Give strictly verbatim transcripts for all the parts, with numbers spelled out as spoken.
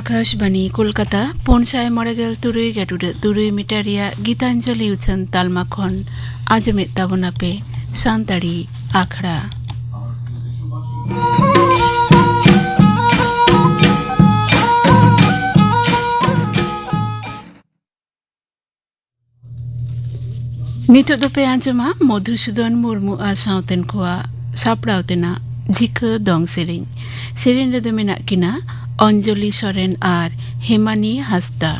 ᱟᱠᱟᱥᱵᱟᱱᱤ ᱠᱳᱞᱠᱟᱛᱟ, ᱯᱩᱱ ᱥᱟᱭ ᱢᱚᱬᱮ ᱜᱮᱞ ᱛᱩᱨᱩᱭ ᱜᱟᱹᱰᱩᱰᱟᱹ ᱛᱩᱨᱩᱭ ᱢᱤᱴᱟᱨ ᱨᱮᱭᱟᱜ ᱜᱤᱛᱟᱧᱡᱚᱞᱤ ᱩᱪᱷᱟᱹᱱ ᱛᱟᱞᱢᱟ ᱠᱷᱚᱱ ᱟᱸᱡᱚᱢᱮᱫ ᱛᱟᱵᱚᱱᱟᱯᱮ ᱥᱟᱱᱛᱟᱲᱤ ᱟᱠᱷᱲᱟ᱾ ᱱᱤᱛᱚᱜ ᱫᱚᱯᱮ ᱟᱸᱡᱚᱢᱟ ᱢᱚᱫᱷᱩᱥᱩᱫᱚᱱ ᱢᱩᱨᱢᱩ ᱟᱨ ᱥᱟᱶᱛᱮᱱ ᱠᱚᱣᱟᱜ ᱥᱟᱯᱲᱟᱣ ᱛᱮᱱᱟᱜ ᱡᱷᱤᱠᱟᱹ ᱫᱚᱝ ᱥᱮᱨᱮᱧ᱾ ᱥᱮᱨᱮᱧ ᱨᱮᱫᱚ ᱢᱮᱱᱟᱜ ᱠᱤᱱᱟ ᱚᱧᱡᱚᱞᱤ ᱥᱚᱨᱮᱱ ᱟᱨ ᱦᱮᱢᱟᱱᱤ ᱦᱟᱸᱥᱫᱟ᱾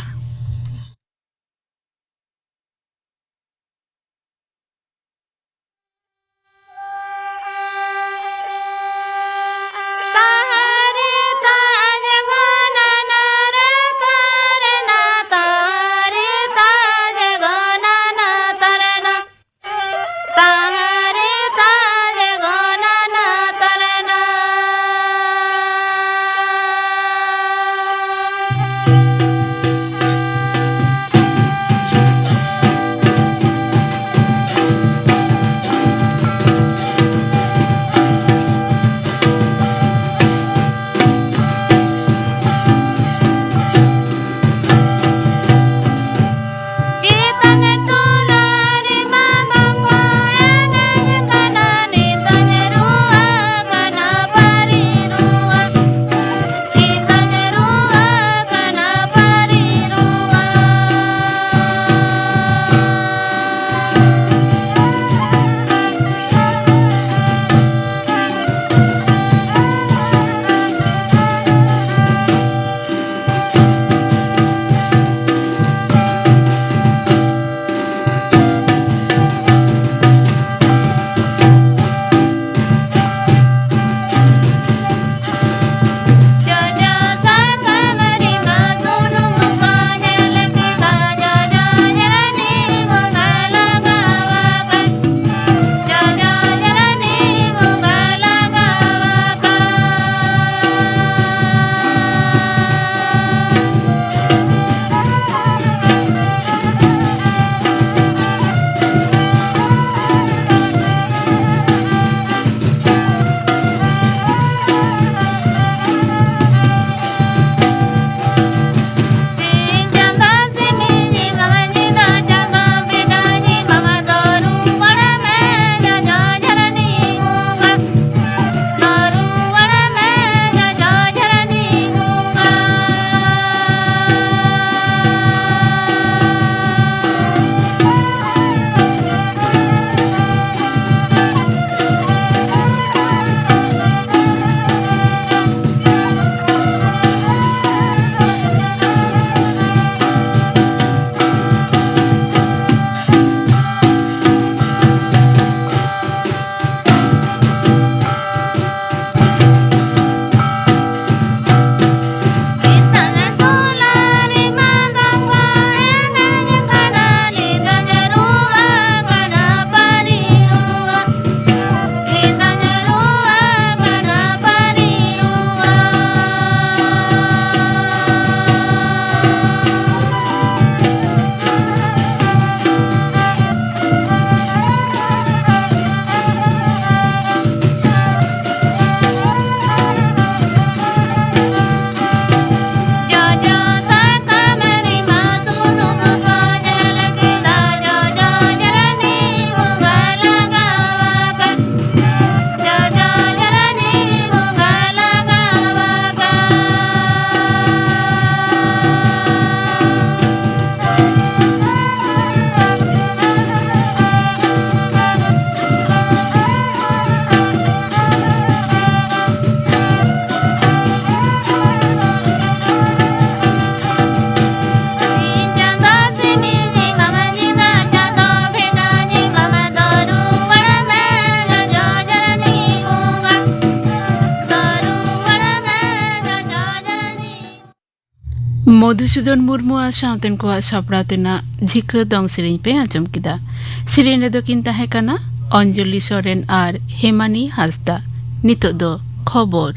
ᱢᱚᱫᱷᱩᱥᱩᱫᱚᱱ ᱢᱩᱨᱢᱩ ᱟᱨ ᱥᱟᱶᱛᱮᱱ ᱠᱚᱣᱟᱜ ᱥᱟᱯᱲᱟᱣ ᱛᱮᱱᱟᱜ ᱡᱷᱤᱠᱟᱹ ᱫᱚᱝ ᱥᱮᱨᱮᱧ ᱯᱮ ᱟᱸᱡᱚᱢ ᱠᱮᱫᱟ᱾ ᱥᱮᱨᱮᱧ ᱨᱮᱫᱚ ᱠᱤᱱ ᱛᱟᱦᱮᱸ ᱠᱟᱱᱟ ᱚᱧᱡᱚᱞᱤ ᱥᱚᱨᱮᱱ ᱟᱨ ᱦᱮᱢᱟᱱᱤ ᱦᱟᱸᱥᱫᱟ᱾ ᱱᱤᱛᱚᱜ ᱫᱚ ᱠᱷᱚᱵᱚᱨ᱾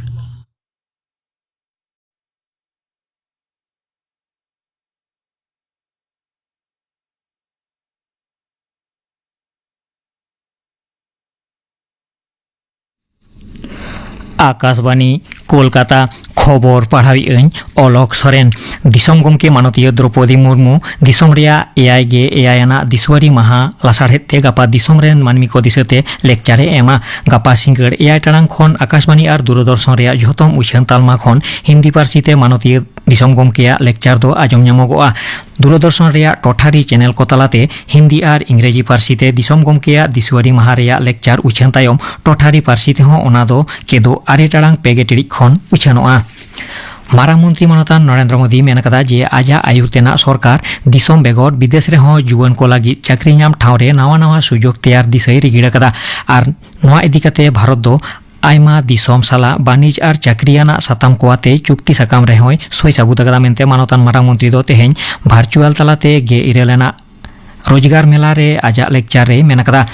ᱟᱠᱟᱥᱵᱟᱱᱤ, ᱠᱳᱞᱠᱟᱛᱟ᱾ ᱠᱷᱚᱵᱚᱨ ᱯᱟᱲᱦᱟᱣᱤᱡ ᱟᱹᱧ ᱚᱞᱚᱠ ᱥᱚᱨᱮᱱ᱾ ᱫᱤᱥᱚᱢ ᱜᱚᱢᱠᱮ ᱢᱟᱱᱚᱛᱤᱭᱟᱹ ᱫᱨᱚᱯᱚᱫᱤ ᱢᱩᱨᱢᱩ ᱫᱤᱥᱚᱢ ᱨᱮᱭᱟᱜ ᱮᱭᱟᱭ ᱜᱮ ᱮᱭᱟᱭ ᱟᱱᱟᱜ ᱫᱤᱥᱣᱟᱹᱨᱤ ᱢᱟᱦᱟ ᱞᱟᱥᱟᱲᱦᱮᱫ ᱛᱮ ᱜᱟᱯᱟ ᱫᱤᱥᱚᱢ ᱨᱮᱱ ᱢᱟᱹᱱᱢᱤ ᱠᱚ ᱫᱤᱥᱟᱹᱛᱮ ᱞᱮᱠᱪᱟᱨ ᱮ ᱮᱢᱟ᱾ ᱜᱟᱯᱟ ᱥᱤᱸᱜᱟᱹᱲ ᱮᱭᱟᱭ ᱴᱟᱲᱟᱝ ᱠᱷᱚᱱ ᱟᱠᱟᱥᱵᱟᱱᱤ ᱟᱨ ᱫᱩᱨᱚᱫᱚᱨᱥᱚᱱ ᱨᱮᱭᱟᱜ ᱡᱷᱚᱛᱚᱢ ᱩᱪᱷᱟᱹᱱ ᱛᱟᱞᱢᱟ ᱠᱷᱚᱱ ᱦᱤᱱᱫᱤ ᱯᱟᱹᱨᱥᱤ ᱛᱮ ᱢᱟᱱᱚᱛᱤᱭᱟᱹ ᱫᱤᱥᱚᱢ ᱜᱚᱢᱠᱮᱭᱟᱜ ᱞᱮᱠᱪᱟᱨ ᱫᱚ ᱟᱸᱡᱚᱢ ᱧᱟᱢᱚᱜᱚᱜᱼᱟ᱾ ᱫᱩᱨᱚᱫᱚᱨᱥᱚᱱ ᱨᱮᱭᱟᱜ ᱴᱚᱴᱷᱟᱨᱤ ᱪᱮᱱᱮᱞ ᱠᱚ ᱛᱟᱞᱟᱛᱮ ᱦᱤᱱᱫᱤ ᱟᱨ ᱤᱝᱨᱮᱡᱤ ᱯᱟᱹᱨᱥᱤ ᱛᱮ ᱫᱤᱥᱚᱢ ᱜᱚᱢᱠᱮᱭᱟᱜ ᱫᱤᱥᱣᱟᱹᱨᱤ ᱢᱟᱦᱟ ᱨᱮᱭᱟᱜ ᱞᱮᱠᱪᱟᱨ ᱩᱪᱷᱟᱹᱱ ᱛᱟᱭᱚᱢ ᱴᱚᱴᱷᱟᱨᱤ ᱯᱟᱹᱨᱥᱤ ᱛᱮᱦᱚᱸ ᱚᱱᱟ ᱫᱚ ᱠᱮᱫᱳ ᱟᱨᱮ ᱴᱟᱲᱟᱝ ᱯᱮ ᱜᱮ ᱴᱤᱲᱤᱡ ᱠᱷᱚᱱ ᱩᱪᱷᱟᱹᱱᱚᱜᱼᱟ᱾ ᱢᱟᱨᱟᱝ ᱢᱚᱱᱛᱨᱤ ᱢᱟᱱᱚᱛᱟᱱ ᱱᱚᱨᱮᱱᱫᱨᱚ ᱢᱳᱫᱤ ᱢᱮᱱ ᱟᱠᱟᱫᱟ ᱡᱮ ᱟᱡᱟᱜ ᱟᱭᱩᱨ ᱛᱮᱱᱟᱜ ᱥᱚᱨᱠᱟᱨ ᱫᱤᱥᱚᱢ ᱵᱮᱜᱚᱨ ᱵᱤᱫᱮᱥ ᱨᱮᱦᱚᱸ ᱡᱩᱣᱟᱹᱱ ᱠᱚ ᱞᱟᱹᱜᱤᱫ ᱪᱟᱹᱠᱨᱤ ᱧᱟᱢ ᱴᱷᱟᱶ ᱨᱮ ᱱᱟᱣᱟ ᱱᱟᱣᱟ ᱥᱩᱡᱳᱜᱽ ᱛᱮᱭᱟᱨ ᱫᱤᱥᱟᱹᱭ ᱨᱤᱜᱤᱲ ᱟᱠᱟᱫᱟ ᱟᱨ ᱱᱚᱣᱟ ᱤᱫᱤ ᱠᱟᱛᱮ ᱵᱷᱟᱨᱚᱛ ᱫᱚ ᱟᱭᱢᱟ ᱫᱤᱥᱚᱢ ᱥᱟᱞᱟᱜ ᱵᱟᱹᱱᱤᱡᱽ ᱟᱨ ᱪᱟᱹᱠᱨᱤ ᱟᱱᱟᱜ ᱥᱟᱛᱟᱢ ᱠᱚ ᱟᱛᱮ ᱪᱩᱠᱛᱤ ᱥᱟᱠᱟᱢ ᱨᱮᱦᱚᱸᱭ ᱥᱳᱭ ᱥᱟᱹᱵᱩᱫ ᱟᱠᱟᱫᱟ ᱢᱮᱱᱛᱮ ᱢᱟᱱᱚᱛᱟᱱ ᱢᱟᱨᱟᱝ ᱢᱚᱱᱛᱨᱤ ᱫᱚ ᱛᱮᱦᱮᱧ ᱵᱷᱟᱨᱪᱩᱣᱟᱞ ᱛᱟᱞᱟᱛᱮ ᱜᱮᱞ ᱤᱨᱟᱹᱞ ᱟᱱᱟᱜ ᱨᱳᱡᱽᱜᱟᱨ ᱢᱮᱞᱟ ᱨᱮ ᱟᱡᱟᱜ ᱞᱮᱠᱪᱟᱨ ᱨᱮᱭ ᱢᱮᱱ ᱟᱠᱟᱫᱟ᱾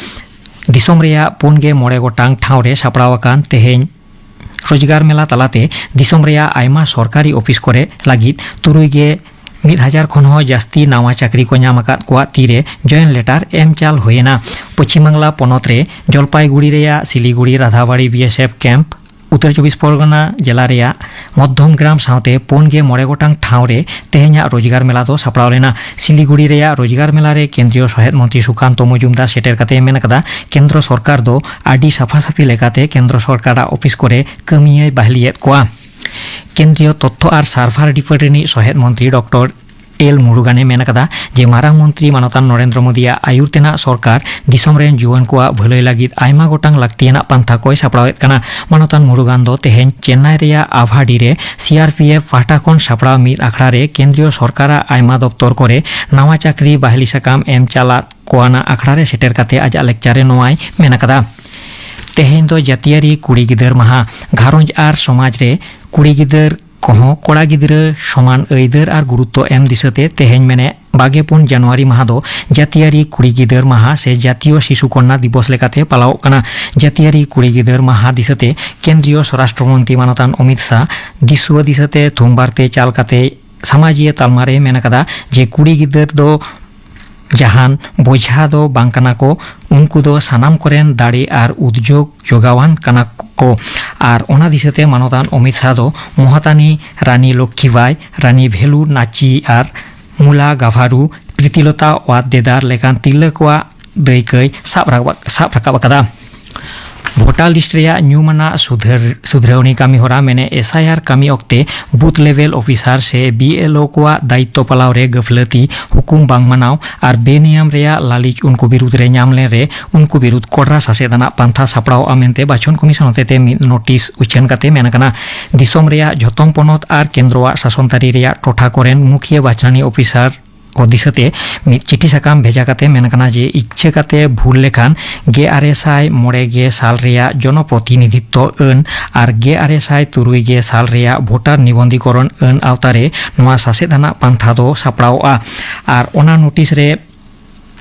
ᱫᱤᱥᱚᱢ ᱨᱮᱭᱟᱜ ᱯᱩᱱ ᱜᱮ ᱢᱚᱬᱮ ᱜᱚᱴᱟᱝ ᱴᱷᱟᱶ ᱨᱮ ᱥᱟᱯᱲᱟᱣ ᱟᱠᱟᱱ ᱛᱮᱦᱮᱧ ᱨᱳᱡᱽᱜᱟᱨ ᱢᱮᱞᱟ ᱛᱟᱞᱟᱛᱮ ᱫᱤᱥᱚᱢ ᱨᱮᱭᱟᱜ ᱟᱭᱢᱟ ᱥᱚᱨᱠᱟᱨᱤ ᱚᱯᱷᱤᱥ ᱠᱚᱨᱮ ᱞᱟᱹᱜᱤᱫ ᱛᱩᱨᱩᱭ ᱜᱮ ᱢᱤᱫ ᱦᱟᱡᱟᱨ ᱠᱷᱚᱱ ᱦᱚᱸ ᱡᱟᱹᱥᱛᱤ ᱱᱟᱣᱟ ᱪᱟᱹᱠᱨᱤ ᱠᱚ ᱧᱟᱢ ᱟᱠᱟᱫ ᱠᱚᱣᱟᱜ ᱛᱤᱨᱮ ᱡᱚᱭᱮᱱ ᱞᱮᱴᱟᱨ ᱮᱢ ᱪᱟᱞ ᱦᱩᱭᱮᱱᱟ᱾ ᱯᱚᱪᱷᱤᱢ ᱵᱟᱝᱞᱟ ᱯᱚᱱᱚᱛ ᱨᱮ ᱡᱚᱞᱯᱟᱭᱜᱩᱲᱤ ᱨᱮᱭᱟᱜ Siliguri Radhabari B S F camp, Uttar Chabbis Pargana ᱡᱮᱞᱟ ᱨᱮᱭᱟᱜ ᱢᱚᱫᱽᱫᱷᱚᱢ ᱜᱨᱟᱢ ᱥᱟᱶᱛᱮ ᱯᱩᱱ ᱜᱮ ᱢᱚᱬᱮ ᱜᱚᱴᱟᱝ ᱴᱷᱟᱶ ᱨᱮ ᱛᱮᱦᱮᱧᱟᱜ ᱨᱳᱡᱽᱜᱟᱨ ᱢᱮᱞᱟ ᱫᱚ ᱥᱟᱯᱲᱟᱣ ᱞᱮᱱᱟ᱾ ᱥᱤᱞᱤᱜᱩᱲᱤ ᱨᱮᱭᱟᱜ ᱨᱳᱡᱽᱜᱟᱨ ᱢᱮᱞᱟ ᱨᱮ ᱠᱮᱱᱫᱨᱤᱭᱚ ᱥᱚᱦᱮᱫ ᱢᱚᱱᱛᱨᱤ ᱥᱩᱠᱟᱱᱛᱚ ᱢᱚᱡᱩᱢᱫᱟᱨ ᱥᱮᱴᱮᱨ ᱠᱟᱛᱮ ᱢᱮᱱ ᱟᱠᱟᱫᱟ, ᱠᱮᱱᱫᱨᱚ ᱥᱚᱨᱠᱟᱨ ᱫᱚ ᱟᱹᱰᱤ ᱥᱟᱯᱷᱟ ᱥᱟᱹᱯᱷᱤ ᱞᱮᱠᱟᱛᱮ ᱠᱮᱱᱫᱨᱚ ᱥᱚᱨᱠᱟᱨᱟᱜ ᱚᱯᱷᱤᱥ ᱠᱚᱨᱮ ᱠᱟᱹᱢᱤᱭᱟᱹᱭ ᱵᱟᱦᱞᱤᱭᱮᱫ ᱠᱚᱣᱟ᱾ ᱠᱮᱱᱫᱨᱤᱭᱚ ᱛᱚᱛᱛᱷᱚ ᱟᱨ ᱥᱟᱨᱵᱷᱟᱨ ᱰᱤᱯᱟᱨᱴ ᱨᱤᱱᱤᱡ ᱥᱚᱦᱮᱫ ᱢᱚᱱᱛᱨᱤ ᱰᱚᱠᱴᱚᱨ ᱮᱞ ᱢᱩᱨᱩᱜᱟᱱᱮ ᱢᱮᱱ ᱟᱠᱟᱫᱟ ᱡᱮ ᱢᱟᱨᱟᱝ ᱢᱚᱱᱛᱨᱤ ᱢᱟᱱᱚᱛᱟᱱ ᱱᱚᱨᱮᱱᱫᱨᱚ ᱢᱳᱫᱤᱭᱟᱜ ᱟᱭᱩᱨ ᱛᱮᱱᱟᱜ ᱥᱚᱨᱠᱟᱨ ᱫᱤᱥᱚᱢ ᱨᱮᱱ ᱡᱩᱣᱟᱹᱱ ᱠᱚᱣᱟᱜ ᱵᱷᱟᱹᱞᱟᱹᱭ ᱞᱟᱹᱜᱤᱫ ᱟᱭᱢᱟ ᱜᱚᱴᱟᱝ ᱞᱟᱹᱠᱛᱤᱭᱟᱱᱟᱜ ᱯᱟᱱᱛᱷᱟ ᱠᱚᱭ ᱥᱟᱯᱲᱟᱣᱮᱫ ᱠᱟᱱᱟ᱾ ᱢᱟᱱᱚᱛᱟᱱ ᱢᱩᱨᱩᱜᱟᱱ ᱫᱚ ᱛᱮᱦᱮᱧ ᱪᱮᱱᱱᱟᱭ ᱨᱮᱭᱟᱜ ᱟᱵᱷᱟᱰᱤ ᱨᱮ ᱥᱤ ᱟᱨ ᱯᱤ ᱮᱯᱷ ᱯᱟᱦᱴᱟ ᱠᱷᱚᱱ ᱥᱟᱯᱲᱟᱣ ᱢᱤᱫ ᱟᱠᱷᱲᱟ ᱨᱮ ᱠᱮᱱᱫᱨᱤᱭᱚ ᱥᱚᱨᱠᱟᱨᱟᱜ ᱟᱭᱢᱟ ᱫᱚᱯᱛᱚᱨ ᱠᱚᱨᱮ ᱱᱟᱣᱟ ᱪᱟᱹᱠᱨᱤ ᱵᱟᱦᱞᱤ ᱥᱟᱠᱟᱢ ᱮᱢ ᱪᱟᱞᱟᱜ ᱠᱚᱣᱟᱱᱟᱜ ᱟᱠᱷᱲᱟ ᱨᱮ ᱥᱮᱴᱮᱨ ᱠᱟᱛᱮ ᱟᱡᱟᱜ ᱞᱮᱠᱪᱟᱨ ᱨᱮ ᱱᱚᱣᱟᱭ ᱢᱮᱱ ᱟᱠᱟᱫᱟ᱾ ᱛᱮᱦᱮᱧ ᱫᱚ ᱡᱟᱹᱛᱤᱭᱟᱹᱨᱤ ᱠᱩᱲᱤ ᱜᱤᱫᱟᱹᱨ ᱢᱟᱦᱟ᱾ ᱜᱷᱟᱨᱚᱸᱡᱽ ᱟᱨ ᱥᱚᱢᱟᱡᱽ ᱨᱮ ᱠᱩᱲᱤ ᱜᱤᱫᱟᱹᱨ ᱠᱚᱦᱚᱸ ᱠᱚᱲᱟ ᱜᱤᱫᱽᱨᱟᱹ ᱥᱚᱢᱟᱱ ᱟᱹᱭᱫᱟᱹᱨ ᱟᱨ ᱜᱩᱨᱩᱛᱛᱚ ᱮᱢ ᱫᱤᱥᱟᱹᱛᱮ ᱛᱮᱦᱮᱧ ᱢᱮᱱᱮ ᱵᱟᱜᱮ ᱯᱩᱱ ᱡᱟᱱᱩᱣᱟᱨᱤ ᱢᱟᱦᱟ ᱫᱚ ᱡᱟᱹᱛᱤᱭᱟᱹᱨᱤ ᱠᱩᱲᱤ ᱜᱤᱫᱟᱹᱨ ᱢᱟᱦᱟ ᱥᱮ ᱡᱟᱹᱛᱤᱭᱚ ᱥᱤᱥᱩ ᱠᱚᱱᱱᱟ ᱫᱤᱵᱚᱥ ᱞᱮᱠᱟᱛᱮ ᱯᱟᱞᱟᱣᱚᱜ ᱠᱟᱱᱟ᱾ ᱡᱟᱹᱛᱤᱭᱟᱹᱨᱤ ᱠᱩᱲᱤ ᱜᱤᱫᱟᱹᱨ ᱢᱟᱦᱟ ᱫᱤᱥᱟᱹᱛᱮ ᱠᱮᱱᱫᱨᱤᱭᱚ ᱥᱚᱨᱟᱥᱴᱨᱚ ᱢᱚᱱᱛᱨᱤ ᱢᱟᱱᱚᱛᱟᱱ ᱚᱢᱤᱛ ᱥᱟᱦ ᱫᱤᱥᱩᱣᱟᱹ ᱫᱤᱥᱟᱹᱛᱮ ᱛᱷᱩᱢᱵᱟᱨ ᱛᱮ ᱪᱟᱞ ᱠᱟᱛᱮ ᱥᱟᱢᱟᱡᱤᱭᱟᱹ ᱛᱟᱞᱢᱟ ᱨᱮ ᱢᱮᱱ ᱟᱠᱟᱫᱟ ᱡᱮ ᱠᱩᱲᱤ ᱜᱤᱫᱟᱹᱨ ᱫᱚ ᱡᱟᱦᱟᱱ ᱵᱚᱡᱷᱟ ᱫᱚ ᱵᱟᱝ ᱠᱟᱱᱟ ᱠᱚ, ᱩᱱᱠᱩ ᱫᱚ ᱥᱟᱱᱟᱢ ᱠᱚᱨᱮᱱ ᱫᱟᱲᱮ ᱟᱨ ᱩᱫᱽᱡᱳᱜᱽ ᱡᱚᱜᱟᱣᱟᱱ ᱠᱟᱱᱟ ᱠᱚ᱾ ᱟᱨ ᱚᱱᱟ ᱫᱤᱥᱟᱹᱛᱮ ᱢᱟᱱᱚᱛᱟᱱ ᱚᱢᱤᱛ ᱥᱟᱦ ᱫᱚ ᱢᱚᱦᱟᱛᱟᱱᱤ ᱨᱟᱱᱤ ᱞᱚᱠᱠᱷᱤᱵᱟᱭ, ᱨᱟᱱᱤ ᱵᱷᱮᱞᱩ ᱱᱟᱪᱤ ᱟᱨ ᱢᱩᱞᱟ ᱜᱟᱵᱷᱟᱨᱩ ᱯᱨᱤᱛᱤᱞᱚᱛᱟ ᱣᱟᱫ ᱫᱮᱫᱟᱨ ᱞᱮᱠᱟᱱ ᱛᱤᱨᱞᱟᱹ ᱠᱚᱣᱟᱜ ᱫᱟᱹᱭᱠᱟᱹᱭ ᱥᱟᱵ ᱨᱟᱠᱟᱵ, ᱥᱟᱵ ᱨᱟᱠᱟᱵ ᱟᱠᱟᱫᱟ᱾ ᱵᱷᱳᱴᱟᱨ ᱞᱤᱥᱴ ᱨᱮᱭᱟᱜ ᱧᱩᱢᱟᱱᱟᱜ ᱥᱩᱫᱷᱟᱹᱨ-, ᱥᱩᱫᱷᱨᱟᱹᱣᱱᱤ ᱠᱟᱹᱢᱤᱦᱚᱨᱟ ᱢᱮᱱᱮ ᱮᱥ ᱟᱭ ᱟᱨ ᱠᱟᱹᱢᱤ ᱚᱠᱛᱮ ᱵᱩᱛᱷ ᱞᱮᱵᱮᱞ ᱚᱯᱷᱤᱥᱟᱨ ᱥᱮ ᱵᱤ ᱮᱞ ᱳ ᱠᱚᱣᱟᱜ ᱫᱟᱭᱤᱛᱛᱚ ᱯᱟᱞᱟᱣ ᱨᱮ ᱜᱟᱹᱯᱷᱞᱟᱹᱛᱤ, ᱦᱩᱠᱩᱢ ᱵᱟᱝ ᱢᱟᱱᱟᱣ ᱟᱨ ᱵᱮᱱᱤᱭᱟᱢ ᱨᱮᱭᱟᱜ ᱞᱟᱹᱞᱤᱪ ᱩᱱᱠᱩ ᱵᱤᱨᱩᱫᱽ ᱨᱮ ᱧᱟᱢ ᱞᱮᱱ ᱨᱮ ᱩᱱᱠᱩ ᱵᱤᱨᱩᱫᱽ ᱠᱚᱰᱨᱟ ᱥᱟᱥᱮᱛ ᱟᱱᱟᱜ ᱯᱟᱱᱛᱷᱟ ᱥᱟᱯᱲᱟᱣᱜᱼᱟ ᱢᱮᱱᱛᱮ ᱵᱟᱪᱷᱚᱱ ᱠᱚᱢᱤᱥᱚᱱ ᱦᱚᱛᱮᱛᱮ ᱢᱤᱫ ᱱᱳᱴᱤᱥ ᱩᱪᱷᱟᱹᱱ ᱠᱟᱛᱮ ᱢᱮᱱ ᱟᱠᱟᱱᱟ᱾ ᱫᱤᱥᱚᱢ ᱨᱮᱭᱟᱜ ᱡᱷᱚᱛᱚᱢ ᱯᱚᱱᱚᱛ ᱟᱨ ᱠᱮᱱᱫᱨᱚᱣᱟᱜ ᱥᱟᱥᱚᱱ ᱛᱟᱹᱨᱤ ᱨᱮᱭᱟᱜ ᱴᱚᱴᱷᱟ ᱠᱚᱨᱮᱱ ᱢᱩᱠᱷᱤᱭᱟᱹ ᱵᱟᱪᱷᱱᱟᱱᱤ ᱚᱯᱷᱤᱥᱟᱨ ᱠᱚ ᱫᱤᱥᱟᱹᱛᱮ ᱢᱤᱫ ᱪᱤᱴᱷᱤ ᱥᱟᱠᱟᱢ ᱵᱷᱮᱡᱟ ᱠᱟᱛᱮ ᱢᱮᱱ ᱠᱟᱱᱟ ᱡᱮ ᱤᱪᱪᱷᱟᱹ ᱠᱟᱛᱮ ᱵᱷᱩᱞ ᱞᱮᱠᱷᱟᱱ ᱜᱮᱞ ᱟᱨᱮ ᱥᱟᱭ ᱢᱚᱬᱮ ᱜᱮ ᱥᱟᱞ ᱨᱮᱭᱟᱜ ᱡᱚᱱᱚᱯᱨᱚᱛᱤᱱᱤᱫᱷᱤᱛᱛᱚ ᱟᱹᱱ ᱟᱨ ᱜᱮᱞ ᱟᱨᱮ ᱥᱟᱭ ᱛᱩᱨᱩᱭ ᱜᱮ ᱥᱟᱞ ᱨᱮᱭᱟᱜ ᱵᱷᱳᱴᱟᱨ ᱱᱤᱵᱚᱱᱫᱷᱤᱠᱚᱨᱚᱱ ᱟᱹᱱ ᱟᱣᱛᱟ ᱨᱮ ᱱᱚᱣᱟ ᱥᱟᱥᱮᱛ ᱟᱱᱟᱜ ᱯᱟᱱᱛᱷᱟ ᱫᱚ ᱥᱟᱯᱲᱟᱣᱚᱜᱼᱟ᱾ ᱟᱨ ᱚᱱᱟ ᱱᱳᱴᱤᱥ ᱨᱮ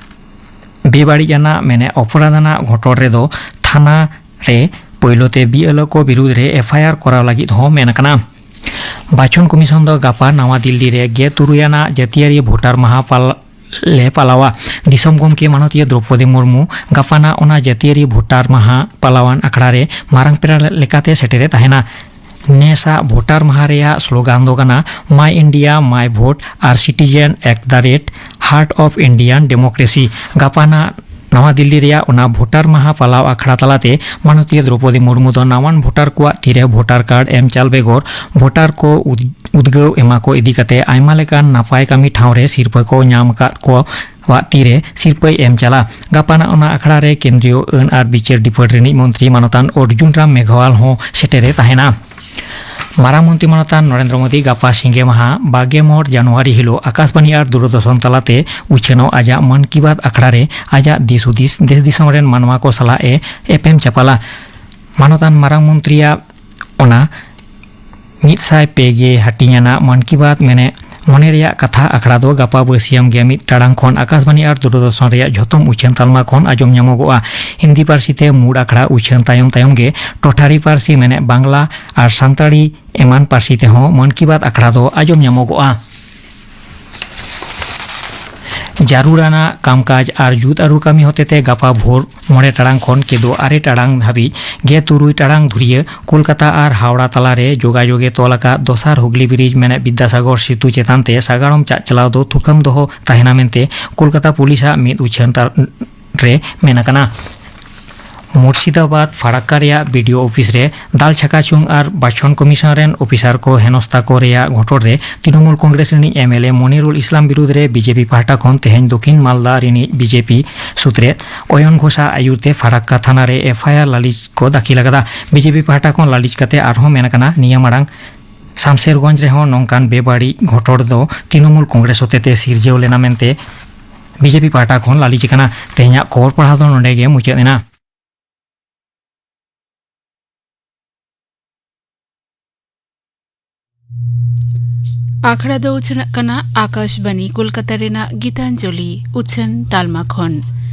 ᱵᱮᱵᱟᱹᱲᱤᱡ ᱟᱱᱟᱜ ᱢᱮᱱᱮ ᱚᱯᱚᱨᱟᱫᱷ ᱟᱱᱟᱜ ᱜᱷᱚᱴᱚᱱ ᱨᱮᱫᱚ ᱛᱷᱟᱱᱟ ᱨᱮ ᱯᱳᱭᱞᱳ ᱛᱮ ᱵᱤ ᱮᱞ ᱳ ᱠᱚ ᱵᱤᱨᱩᱫᱽ ᱨᱮ ᱮᱯᱷ ᱟᱭ ᱟᱨ ᱠᱚᱨᱟᱣ ᱞᱟᱹᱜᱤᱫ ᱦᱚᱸ ᱢᱮᱱ ᱟᱠᱟᱱᱟ᱾ ᱵᱟᱪᱷᱚᱱ ᱠᱚᱢᱤᱥᱚᱱ ᱫᱚ ᱜᱟᱯᱟ ᱱᱟᱣᱟ ᱫᱤᱞᱞᱤ ᱨᱮ ᱜᱮᱞ ᱛᱩᱨᱩᱭ ᱟᱱᱟᱜ ᱡᱟᱹᱛᱤᱭᱟᱹᱨᱤ ᱵᱷᱳᱴᱟᱨ ᱢᱟᱦᱟ ᱯᱟᱞ-, ᱞᱮ ᱯᱟᱞᱟᱣᱟ᱾ ᱫᱤᱥᱚᱢ ᱜᱚᱢᱠᱮ ᱢᱟᱱᱚᱛᱤᱭᱟᱹ ᱫᱨᱚᱯᱚᱫᱤ ᱢᱩᱨᱢᱩ ᱜᱟᱯᱟᱱᱟᱜ ᱚᱱᱟ ᱡᱟᱹᱛᱤᱭᱟᱹᱨᱤ ᱵᱷᱳᱴᱟᱨ ᱢᱟᱦᱟ ᱯᱟᱞᱟᱣᱟᱱ ᱟᱠᱷᱲᱟ ᱨᱮ ᱢᱟᱨᱟᱝ ᱯᱮᱲᱟ ᱞᱮᱠᱟᱛᱮ ᱥᱮᱴᱮᱨᱮ ᱛᱟᱦᱮᱱᱟ᱾ ᱱᱮᱥᱟᱜ ᱵᱷᱳᱴᱟᱨ ᱢᱟᱦᱟ ᱨᱮᱭᱟᱜ ᱥᱞᱳᱜᱟᱱ ᱫᱚ ᱠᱟᱱᱟ, My India, My Vote R Citizen at the rate Heart of Indian Democracy᱾ ᱜᱟᱯᱟᱱᱟᱜ ᱱᱟᱣᱟ ᱫᱤᱞᱞᱤ ᱨᱮᱭᱟᱜ ᱚᱱᱟ ᱵᱷᱳᱴᱟᱨ ᱢᱟᱦᱟ ᱯᱟᱞᱟᱣ ᱟᱠᱷᱲᱟ ᱛᱟᱞᱟᱛᱮ ᱢᱟᱱᱚᱛᱤᱭᱟᱹ ᱫᱨᱚᱯᱚᱫᱤ ᱢᱩᱨᱢᱩ ᱫᱚ ᱱᱟᱣᱟᱱ ᱵᱷᱳᱴᱟᱨ ᱠᱚᱣᱟᱜ ᱛᱤᱨᱮ ᱵᱷᱳᱴᱟᱨ ᱠᱟᱨᱰ ᱮᱢ ᱪᱟᱞ ᱵᱮᱜᱚᱨ ᱵᱷᱳᱴᱟᱨ ᱠᱚ ᱩᱫ-, ᱩᱫᱽᱜᱟᱹᱣ ᱮᱢᱟ ᱠᱚ ᱤᱫᱤ ᱠᱟᱛᱮ ᱟᱭᱢᱟ ᱞᱮᱠᱟᱱ ᱱᱟᱯᱟᱭ ᱠᱟᱹᱢᱤ ᱴᱷᱟᱶ ᱨᱮ ᱥᱤᱨᱯᱟᱹ ᱠᱚ ᱧᱟᱢ ᱟᱠᱟᱫ ᱠᱚᱣᱟᱜ ᱛᱤᱨᱮ ᱥᱤᱨᱯᱟᱹᱭ ᱮᱢ ᱪᱟᱞᱟ᱾ ᱜᱟᱯᱟᱱᱟᱜ ᱚᱱᱟ ᱟᱠᱷᱲᱟ ᱨᱮ ᱠᱮᱱᱫᱨᱤᱭᱚ ᱟᱹᱱ ᱟᱨ ᱵᱤᱪᱟᱹᱨ ᱰᱤᱯᱟᱹᱴ ᱨᱤᱱᱤᱡ ᱢᱚᱱᱛᱨᱤ ᱢᱟᱱᱚᱛᱟᱱ ᱚᱨᱡᱩᱱ ᱨᱟᱢ ᱢᱮᱜᱷᱣᱟᱞ ᱦᱚᱸ ᱥᱮᱴᱮᱨᱮ ᱛᱟᱦᱮᱱᱟ᱾ ᱢᱟᱨᱟᱝ ᱢᱚᱱᱛᱨᱤ ᱢᱟᱱᱚᱛᱟᱱ ᱱᱚᱨᱮᱱᱫᱨᱚ ᱢᱳᱫᱤ ᱜᱟᱯᱟ ᱥᱤᱸᱜᱮ ᱢᱟᱦᱟ ᱵᱟᱜᱮ ᱢᱚᱬ ᱡᱟᱱᱩᱣᱟᱨᱤ ᱦᱤᱞᱳᱜ ᱟᱠᱟᱥᱵᱟᱱᱤ ᱟᱨ ᱫᱩᱨᱚᱫᱚᱨᱥᱚᱱ ᱛᱟᱞᱟᱛᱮ ᱩᱪᱷᱟᱹᱱᱚᱜ ᱟᱡᱟᱜ ᱢᱚᱱ ᱠᱤ ᱵᱟᱛ ᱟᱠᱷᱲᱟ ᱨᱮ ᱟᱡᱟᱜ ᱫᱤᱥ ᱦᱩᱫᱤᱥ ᱫᱮᱥ ᱫᱤᱥᱚᱢ ᱨᱮᱱ ᱢᱟᱱᱣᱟ ᱠᱚ ᱥᱟᱞᱟᱜ ᱮ ᱮᱯᱮᱢ ᱪᱟᱯᱟᱞᱟ᱾ ᱢᱟᱱᱚᱛᱟᱱ ᱢᱟᱨᱟᱝ ᱢᱚᱱᱛᱨᱤᱭᱟᱜ ᱚᱱᱟ ᱢᱤᱫ ᱥᱟᱭ ᱯᱮ ᱜᱮ ᱦᱟᱹᱴᱤᱧ ᱟᱱᱟᱜ ᱢᱚᱱ ᱠᱤ ᱵᱟᱛ ᱢᱮᱱᱮᱫ ᱢᱚᱱᱮ ᱨᱮᱭᱟᱜ ᱠᱟᱛᱷᱟ ᱟᱠᱷᱲᱟ ᱫᱚ ᱜᱟᱯᱟ ᱵᱟᱹᱥᱤᱭᱟᱹᱢ ᱜᱮ ᱢᱤᱫ ᱴᱟᱲᱟᱝ ᱠᱷᱚᱱ ᱟᱠᱟᱥᱵᱟᱱᱤ ᱟᱨ ᱫᱩᱨᱚᱫᱚᱨᱥᱚᱱ ᱨᱮᱭᱟᱜ ᱡᱷᱚᱛᱚᱢ ᱩᱪᱷᱟᱹᱱ ᱛᱟᱞᱢᱟ ᱠᱷᱚᱱ ᱟᱸᱡᱚᱢ ᱧᱟᱢᱚᱜᱚᱜᱼᱟ᱾ ᱦᱤᱱᱫᱤ ᱯᱟᱹᱨᱥᱤ ᱛᱮ ᱢᱩᱬ ᱟᱠᱷᱲᱟ ᱩᱪᱷᱟᱹᱱ ᱛᱟᱭᱚᱢ ᱛᱟᱭᱚᱢ ᱜᱮ ᱴᱚᱴᱷᱟᱨᱤ ᱯᱟᱹᱨᱥᱤ ᱢᱮᱱᱮᱫ ᱵᱟᱝᱞᱟ ᱟᱨ ᱥᱟᱱᱛᱟᱲᱤ ᱮᱢᱟᱱ ᱯᱟᱹᱨᱥᱤ ᱛᱮᱦᱚᱸ ᱢᱚᱱ ᱠᱤ ᱵᱟᱛ ᱟᱠᱷᱲᱟ ᱫᱚ ᱟᱸᱡᱚᱢ ᱧᱟᱢᱚᱜᱚᱜᱼᱟ᱾ ᱡᱟᱹᱨᱩᱲᱟᱱᱟᱜ ᱠᱟᱢᱠᱟᱡᱽ ᱟᱨ ᱡᱩᱛ ᱟᱹᱨᱩ ᱠᱟᱹᱢᱤ ᱦᱚᱛᱮᱛᱮ ᱜᱟᱯᱟ ᱵᱷᱳᱨ ᱢᱚᱬᱮ ᱴᱟᱲᱟᱝ ᱠᱷᱚᱱ ᱠᱮᱫᱳ ᱟᱨᱮ ᱴᱟᱲᱟᱝ ᱫᱷᱟᱹᱵᱤᱡ ᱜᱮ ᱛᱩᱨᱩᱭ ᱴᱟᱲᱟᱝ ᱫᱷᱩᱨᱤᱭᱟᱹ ᱠᱳᱞᱠᱟᱛᱟ ᱟᱨ ᱦᱟᱣᱲᱟ ᱛᱟᱞᱟᱨᱮ ᱡᱳᱜᱟᱡᱳᱜᱮ ᱛᱚᱞ ᱟᱠᱟᱫ ᱫᱚᱥᱟᱨ ᱦᱩᱜᱽᱞᱤ ᱵᱨᱤᱡᱽ ᱢᱮᱱᱮᱫ ᱵᱤᱫᱽᱫᱟᱥᱟᱜᱚᱨ ᱥᱮᱛᱩ ᱪᱮᱛᱟᱱ ᱛᱮ ᱥᱟᱜᱟᱲᱚᱢ ᱪᱟᱜ ᱪᱟᱞᱟᱣ ᱫᱚ ᱛᱷᱩᱠᱟᱹᱢ ᱫᱚᱦᱚ ᱛᱟᱦᱮᱱᱟ ᱢᱮᱱᱛᱮ ᱠᱳᱞᱠᱟᱛᱟ ᱯᱩᱞᱤᱥᱟᱜ ᱢᱤᱫ ᱩᱪᱷᱟᱹᱱ ᱛᱟᱨ-, ᱨᱮ ᱢᱮᱱ ᱟᱠᱟᱱᱟ᱾ ᱢᱩᱨᱥᱤᱫᱟᱵᱟᱫᱽ ᱯᱷᱟᱨᱟᱠᱠᱟ ᱨᱮᱭᱟᱜ ᱵᱤᱰᱤᱳ ᱚᱯᱷᱤᱥ ᱨᱮ ᱫᱟᱞ ᱪᱷᱟᱠᱟ ᱪᱩᱝ ᱟᱨ ᱵᱟᱪᱷᱚᱱ ᱠᱚᱢᱤᱥᱚᱱ ᱨᱮᱱ ᱚᱯᱷᱤᱥᱟᱨ ᱠᱚ ᱦᱮᱱᱚᱥᱛᱟ ᱠᱚ ᱨᱮᱭᱟᱜ ᱜᱷᱚᱴᱚᱱ ᱨᱮ ᱛᱨᱤᱱᱚᱢᱩᱞ ᱠᱚᱝᱜᱨᱮᱥ ᱨᱤᱱᱤᱡ ᱮᱢᱮᱞᱮ ᱢᱚᱱᱤᱨᱩᱞ ᱤᱥᱞᱟᱢ ᱵᱤᱨᱩᱫᱽ ᱨᱮ ᱵᱤᱡᱮᱯᱤ ᱯᱟᱦᱴᱟ ᱠᱷᱚᱱ ᱛᱮᱦᱮᱧ ᱫᱚᱠᱷᱤᱱ ᱢᱟᱞᱫᱟ ᱨᱤᱱᱤᱡ ᱵᱤᱡᱮᱯᱤ ᱥᱩᱛᱨᱮᱫ ᱚᱭᱚᱱ ᱜᱷᱳᱥᱟ ᱟᱭᱩᱨ ᱛᱮ ᱯᱷᱟᱨᱟᱠᱠᱟ ᱛᱷᱟᱱᱟ ᱨᱮ ᱮᱯᱷ ᱟᱭ ᱟᱨ ᱞᱟᱹᱞᱤᱥ ᱠᱚ ᱫᱟᱹᱠᱷᱤᱞ ᱟᱠᱟᱫᱟ᱾ ᱵᱤᱡᱮᱯᱤ ᱯᱟᱦᱴᱟ ᱠᱷᱚᱱ ᱞᱟᱹᱞᱤᱥ ᱠᱟᱛᱮ ᱟᱨᱦᱚᱸ ᱢᱮᱱ ᱟᱠᱟᱱᱟ, ᱱᱤᱭᱟᱹ ᱢᱟᱲᱟᱝ ᱥᱟᱢᱥᱮᱨᱜᱚᱸᱡᱽ ᱨᱮᱦᱚᱸ ᱱᱚᱝᱠᱟᱱ ᱵᱮᱵᱟᱹᱲᱤᱡ ᱜᱷᱚᱴᱚᱱ ᱫᱚ ᱛᱨᱤᱱᱚᱢᱩᱞ ᱠᱚᱝᱜᱨᱮᱥ ᱦᱚᱛᱮᱛᱮ ᱥᱤᱨᱡᱟᱹᱣ ᱞᱮᱱᱟ ᱢᱮᱱᱛᱮ ᱵᱤᱡᱮᱯᱤ ᱯᱟᱦᱴᱟ ᱠᱷᱚᱱ ᱞᱟᱹᱞᱤᱥ ᱟᱠᱟᱱᱟ᱾ ᱛᱮᱦᱮᱧᱟᱜ ᱠᱷᱚᱵᱚᱨ ᱯᱟᱲᱦᱟᱣ ᱫᱚ ᱱᱚᱸᱰᱮ ᱜᱮ ᱢᱩᱪᱟᱹᱫ ᱮᱱᱟ᱾ ᱟᱠᱷᱲᱟ ᱫᱚ ᱩᱪᱷᱟᱹᱱᱚᱜ ᱠᱟᱱᱟ ᱟᱠᱟᱥᱵᱟᱱᱤ ᱠᱳᱞᱠᱟᱛᱟ ᱨᱮᱱᱟᱜ ᱜᱤᱛᱟᱧᱡᱚᱞᱤ ᱩᱪᱷᱟᱹᱱ ᱛᱟᱞᱢᱟ ᱠᱷᱚᱱ᱾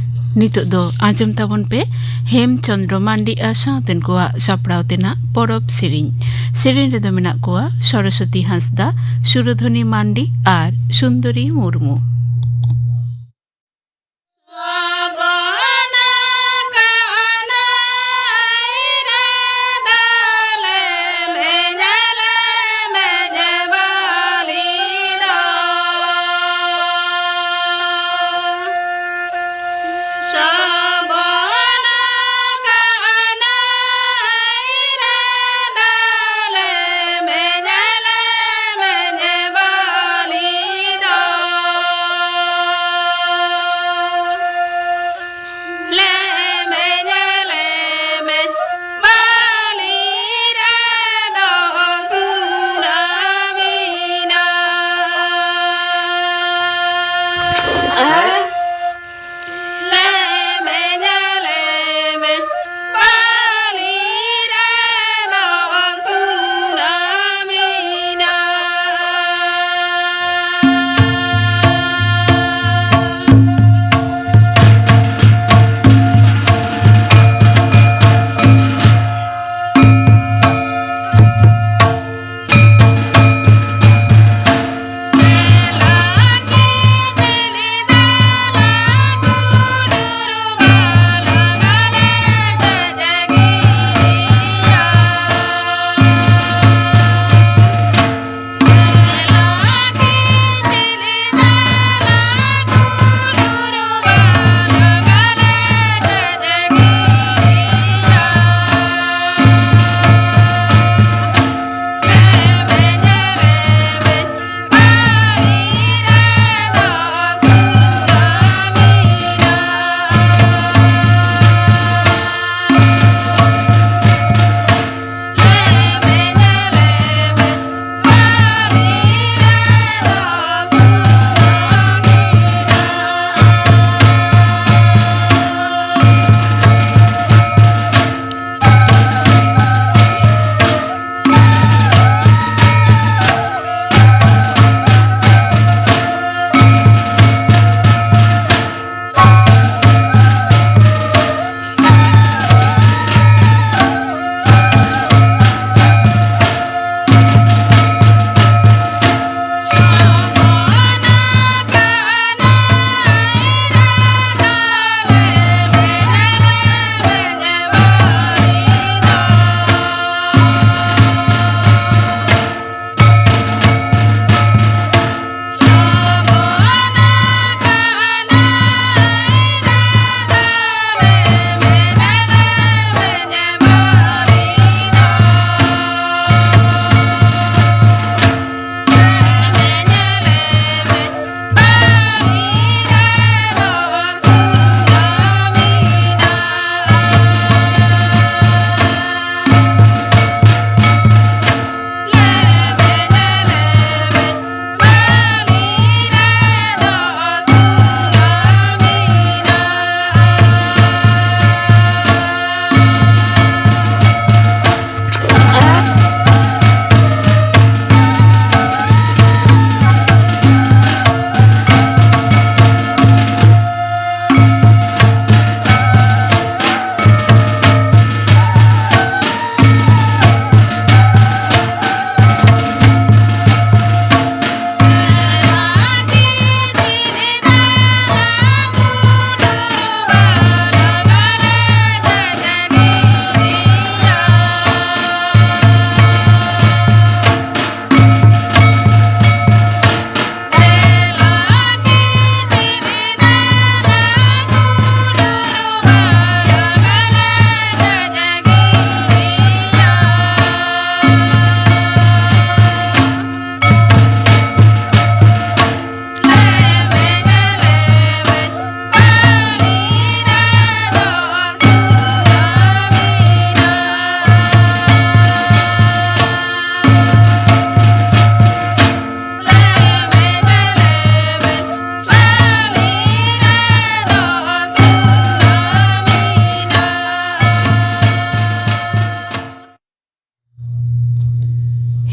ᱱᱤᱛᱚᱜ ᱫᱚ ᱟᱸᱡᱚᱢ ᱛᱟᱵᱚᱱ ᱯᱮ ᱦᱮᱢ ᱪᱚᱸᱫᱽᱨᱚ ᱢᱟᱱᱰᱤ ᱟᱨ ᱥᱟᱶᱛᱮᱱ ᱠᱚᱣᱟᱜ ᱥᱟᱯᱲᱟᱣ ᱛᱮᱱᱟᱜ ᱯᱚᱨᱚᱵᱽ ᱥᱮᱨᱮᱧ᱾ ᱥᱮᱨᱮᱧ ᱨᱮᱫᱚ ᱢᱮᱱᱟᱜ ᱠᱚᱣᱟ ᱥᱚᱨᱚᱥᱚᱛᱤ ᱦᱟᱸᱥᱫᱟ, ᱥᱩᱨᱚᱫᱷᱚᱱᱤ ᱢᱟᱱᱰᱤ ᱟᱨ ᱥᱩᱱᱫᱚᱨᱤ ᱢᱩᱨᱢᱩ᱾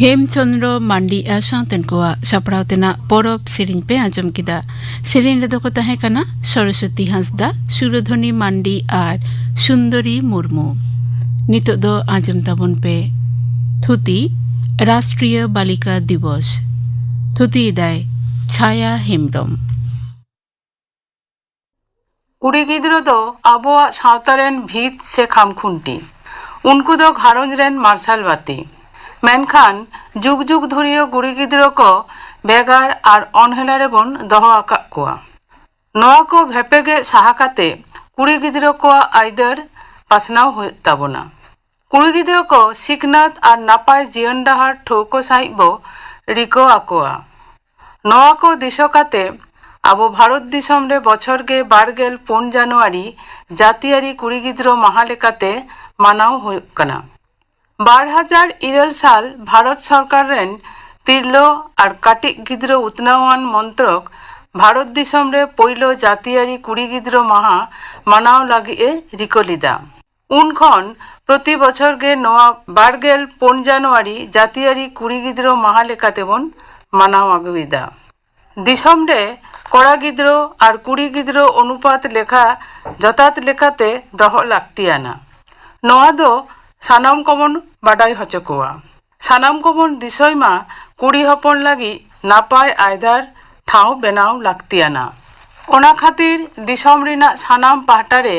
ᱦᱮᱢᱪᱚᱸᱫᱽᱨᱚ ᱢᱟᱱᱰᱤ ᱟᱨ ᱥᱟᱶᱛᱮᱱ ᱠᱚᱣᱟᱜ ᱥᱟᱯᱲᱟᱣ ᱛᱮᱱᱟᱜ ᱯᱚᱨᱚᱵᱽ ᱥᱮᱨᱮᱧ ᱯᱮ ᱟᱸᱡᱚᱢ ᱠᱮᱫᱟ᱾ ᱥᱮᱨᱮᱧ ᱨᱮᱫᱚ ᱠᱚ ᱛᱟᱦᱮᱸ ᱠᱟᱱᱟ ᱥᱚᱨᱚᱥᱚᱛᱤ ᱦᱟᱸᱥᱫᱟ, ᱥᱩᱨᱚᱫᱷᱚᱱᱤ ᱢᱟᱱᱰᱤ ᱟᱨ ᱥᱩᱱᱫᱚᱨᱤ ᱢᱩᱨᱢᱩ᱾ ᱱᱤᱛᱚᱜ ᱫᱚ ᱟᱸᱡᱚᱢ ᱛᱟᱵᱚᱱ ᱯᱮ ᱛᱷᱩᱛᱤ, ᱨᱟᱥᱴᱨᱤᱭᱚ ᱵᱟᱞᱤᱠᱟ ᱫᱤᱵᱚᱥ᱾ ᱛᱷᱩᱛᱤᱭᱮᱫᱟᱭ ᱪᱷᱟᱭᱟ ᱦᱮᱢᱵᱽᱨᱚᱢ᱾ ᱠᱩᱲᱤ ᱜᱤᱫᱽᱨᱟᱹ ᱫᱚ ᱟᱵᱚᱣᱟᱜ ᱥᱟᱶᱛᱟ ᱨᱮᱱ ᱵᱷᱤᱛ ᱥᱮ ᱠᱷᱟᱢᱠᱷᱩᱱᱴᱤ᱾ ᱩᱱᱠᱩ ᱫᱚ ᱜᱷᱟᱨᱚᱸᱡᱽ ᱨᱮᱱ ᱢᱟᱨᱥᱟᱞ ᱵᱟᱹᱛᱤ᱾ ᱢᱮᱱᱠᱷᱟᱱ ᱡᱩᱜᱽ ᱡᱩᱜᱽ ᱫᱷᱩᱨᱤᱭᱟᱹ ᱠᱩᱲᱤ ᱜᱤᱫᱽᱨᱟᱹ ᱠᱚ ᱵᱷᱮᱜᱟᱨ ᱟᱨ ᱚᱱᱦᱮᱞᱟ ᱨᱮᱵᱚᱱ ᱫᱚᱦᱚ ᱟᱠᱟᱫ ᱠᱚᱣᱟ᱾ ᱱᱚᱣᱟ ᱠᱚ ᱵᱷᱮᱯᱮᱜᱮ ᱥᱟᱦᱟ ᱠᱟᱛᱮ ᱠᱩᱲᱤ ᱜᱤᱫᱽᱨᱟᱹ ᱠᱚᱣᱟᱜ ᱟᱹᱭᱫᱟᱹᱨ ᱯᱟᱥᱱᱟᱣ ᱦᱩᱭᱩᱜ ᱛᱟᱵᱚᱱᱟ᱾ ᱠᱩᱲᱤ ᱜᱤᱫᱽᱨᱟᱹ ᱠᱚ ᱥᱤᱠᱷᱱᱟᱹᱛ ᱟᱨ ᱱᱟᱯᱟᱭ ᱡᱤᱭᱚᱱ ᱰᱟᱦᱟᱨ ᱴᱷᱟᱹᱣᱠᱟᱹ ᱥᱟᱺᱦᱤᱡ ᱵᱚ ᱨᱤᱠᱟᱹ ᱟᱠᱚᱣᱟ᱾ ᱱᱚᱣᱟ ᱠᱚ ᱫᱤᱥᱟᱹ ᱠᱟᱛᱮ ᱟᱵᱚ ᱵᱷᱟᱨᱚᱛ ᱫᱤᱥᱚᱢ ᱨᱮ ᱵᱚᱪᱷᱚᱨ ᱜᱮ ᱵᱟᱨ ᱜᱮᱞ ᱯᱩᱱ ᱡᱟᱱᱩᱣᱟᱨᱤ ᱡᱟᱹᱛᱤᱭᱟᱹᱨᱤ ᱠᱩᱲᱤ ᱜᱤᱫᱽᱨᱟᱹ ᱢᱟᱦᱟ ᱞᱮᱠᱟᱛᱮ ᱢᱟᱱᱟᱣ ᱦᱩᱭᱩᱜ ᱠᱟᱱᱟ᱾ ᱵᱟᱨ ᱦᱟᱡᱟᱨ ᱤᱨᱟᱹᱞ ᱥᱟᱞ ᱵᱷᱟᱨᱚᱛ ᱥᱚᱨᱠᱟᱨ ᱨᱮᱱ ᱛᱤᱨᱞᱟᱹ ᱟᱨ ᱠᱟᱹᱴᱤᱡ ᱜᱤᱫᱽᱨᱟᱹ ᱩᱛᱱᱟᱹᱣᱟᱱ ᱢᱚᱱᱛᱨᱚᱠ ᱵᱷᱟᱨᱚᱛ ᱫᱤᱥᱚᱢ ᱨᱮ ᱯᱳᱭᱞᱳ ᱡᱟᱹᱛᱤᱭᱟᱹᱨᱤ ᱠᱩᱲᱤ ᱜᱤᱫᱽᱨᱟᱹ ᱢᱟᱦᱟ ᱢᱟᱱᱟᱣ ᱞᱟᱹᱜᱤᱫ ᱮ ᱨᱤᱠᱟᱹ ᱞᱮᱫᱟ᱾ ᱩᱱ ᱠᱷᱚᱱ ᱯᱨᱚᱛᱤ ᱵᱚᱪᱷᱚᱨ ᱜᱮ ᱱᱚᱣᱟ ᱵᱟᱨ ᱜᱮᱞ ᱯᱩᱱ ᱡᱟᱱᱩᱣᱟᱨᱤ ᱡᱟᱹᱛᱤᱭᱟᱹᱨᱤ ᱠᱩᱲᱤ ᱜᱤᱫᱽᱨᱟᱹ ᱢᱟᱦᱟ ᱞᱮᱠᱟᱛᱮᱵᱚᱱ ᱢᱟᱱᱟᱣ ᱟᱹᱜᱩᱭᱮᱫᱟ᱾ ᱫᱤᱥᱚᱢ ᱨᱮ ᱠᱚᱲᱟ ᱜᱤᱫᱽᱨᱟᱹ ᱟᱨ ᱠᱩᱲᱤ ᱜᱤᱫᱽᱨᱟᱹ ᱚᱱᱩᱯᱟᱛ ᱞᱮᱠᱷᱟ ᱡᱚᱛᱷᱟᱛ ᱞᱮᱠᱟᱛᱮ ᱫᱚᱦᱚ ᱞᱟᱹᱠᱛᱤᱭᱟᱱᱟ᱾ ᱱᱚᱣᱟ ᱫᱚ ᱥᱟᱱᱟᱢ ᱠᱚᱵᱚᱱ ᱵᱟᱰᱟᱭ ᱦᱚᱪᱚ ᱠᱚᱣᱟ᱾ ᱥᱟᱱᱟᱢ ᱠᱚᱵᱚᱱ ᱫᱤᱥᱟᱹᱭ ᱢᱟ, ᱠᱩᱲᱤ ᱦᱚᱯᱚᱱ ᱞᱟᱹᱜᱤᱫ ᱱᱟᱯᱟᱭ ᱟᱭᱫᱟᱨ ᱴᱷᱟᱶ ᱵᱮᱱᱟᱣ ᱞᱟᱹᱠᱛᱤᱭᱟᱱᱟ᱾ ᱚᱱᱟ ᱠᱷᱟᱹᱛᱤᱨ ᱫᱤᱥᱚᱢ ᱨᱮᱱᱟᱜ ᱥᱟᱱᱟᱢ ᱯᱟᱦᱴᱟ ᱨᱮ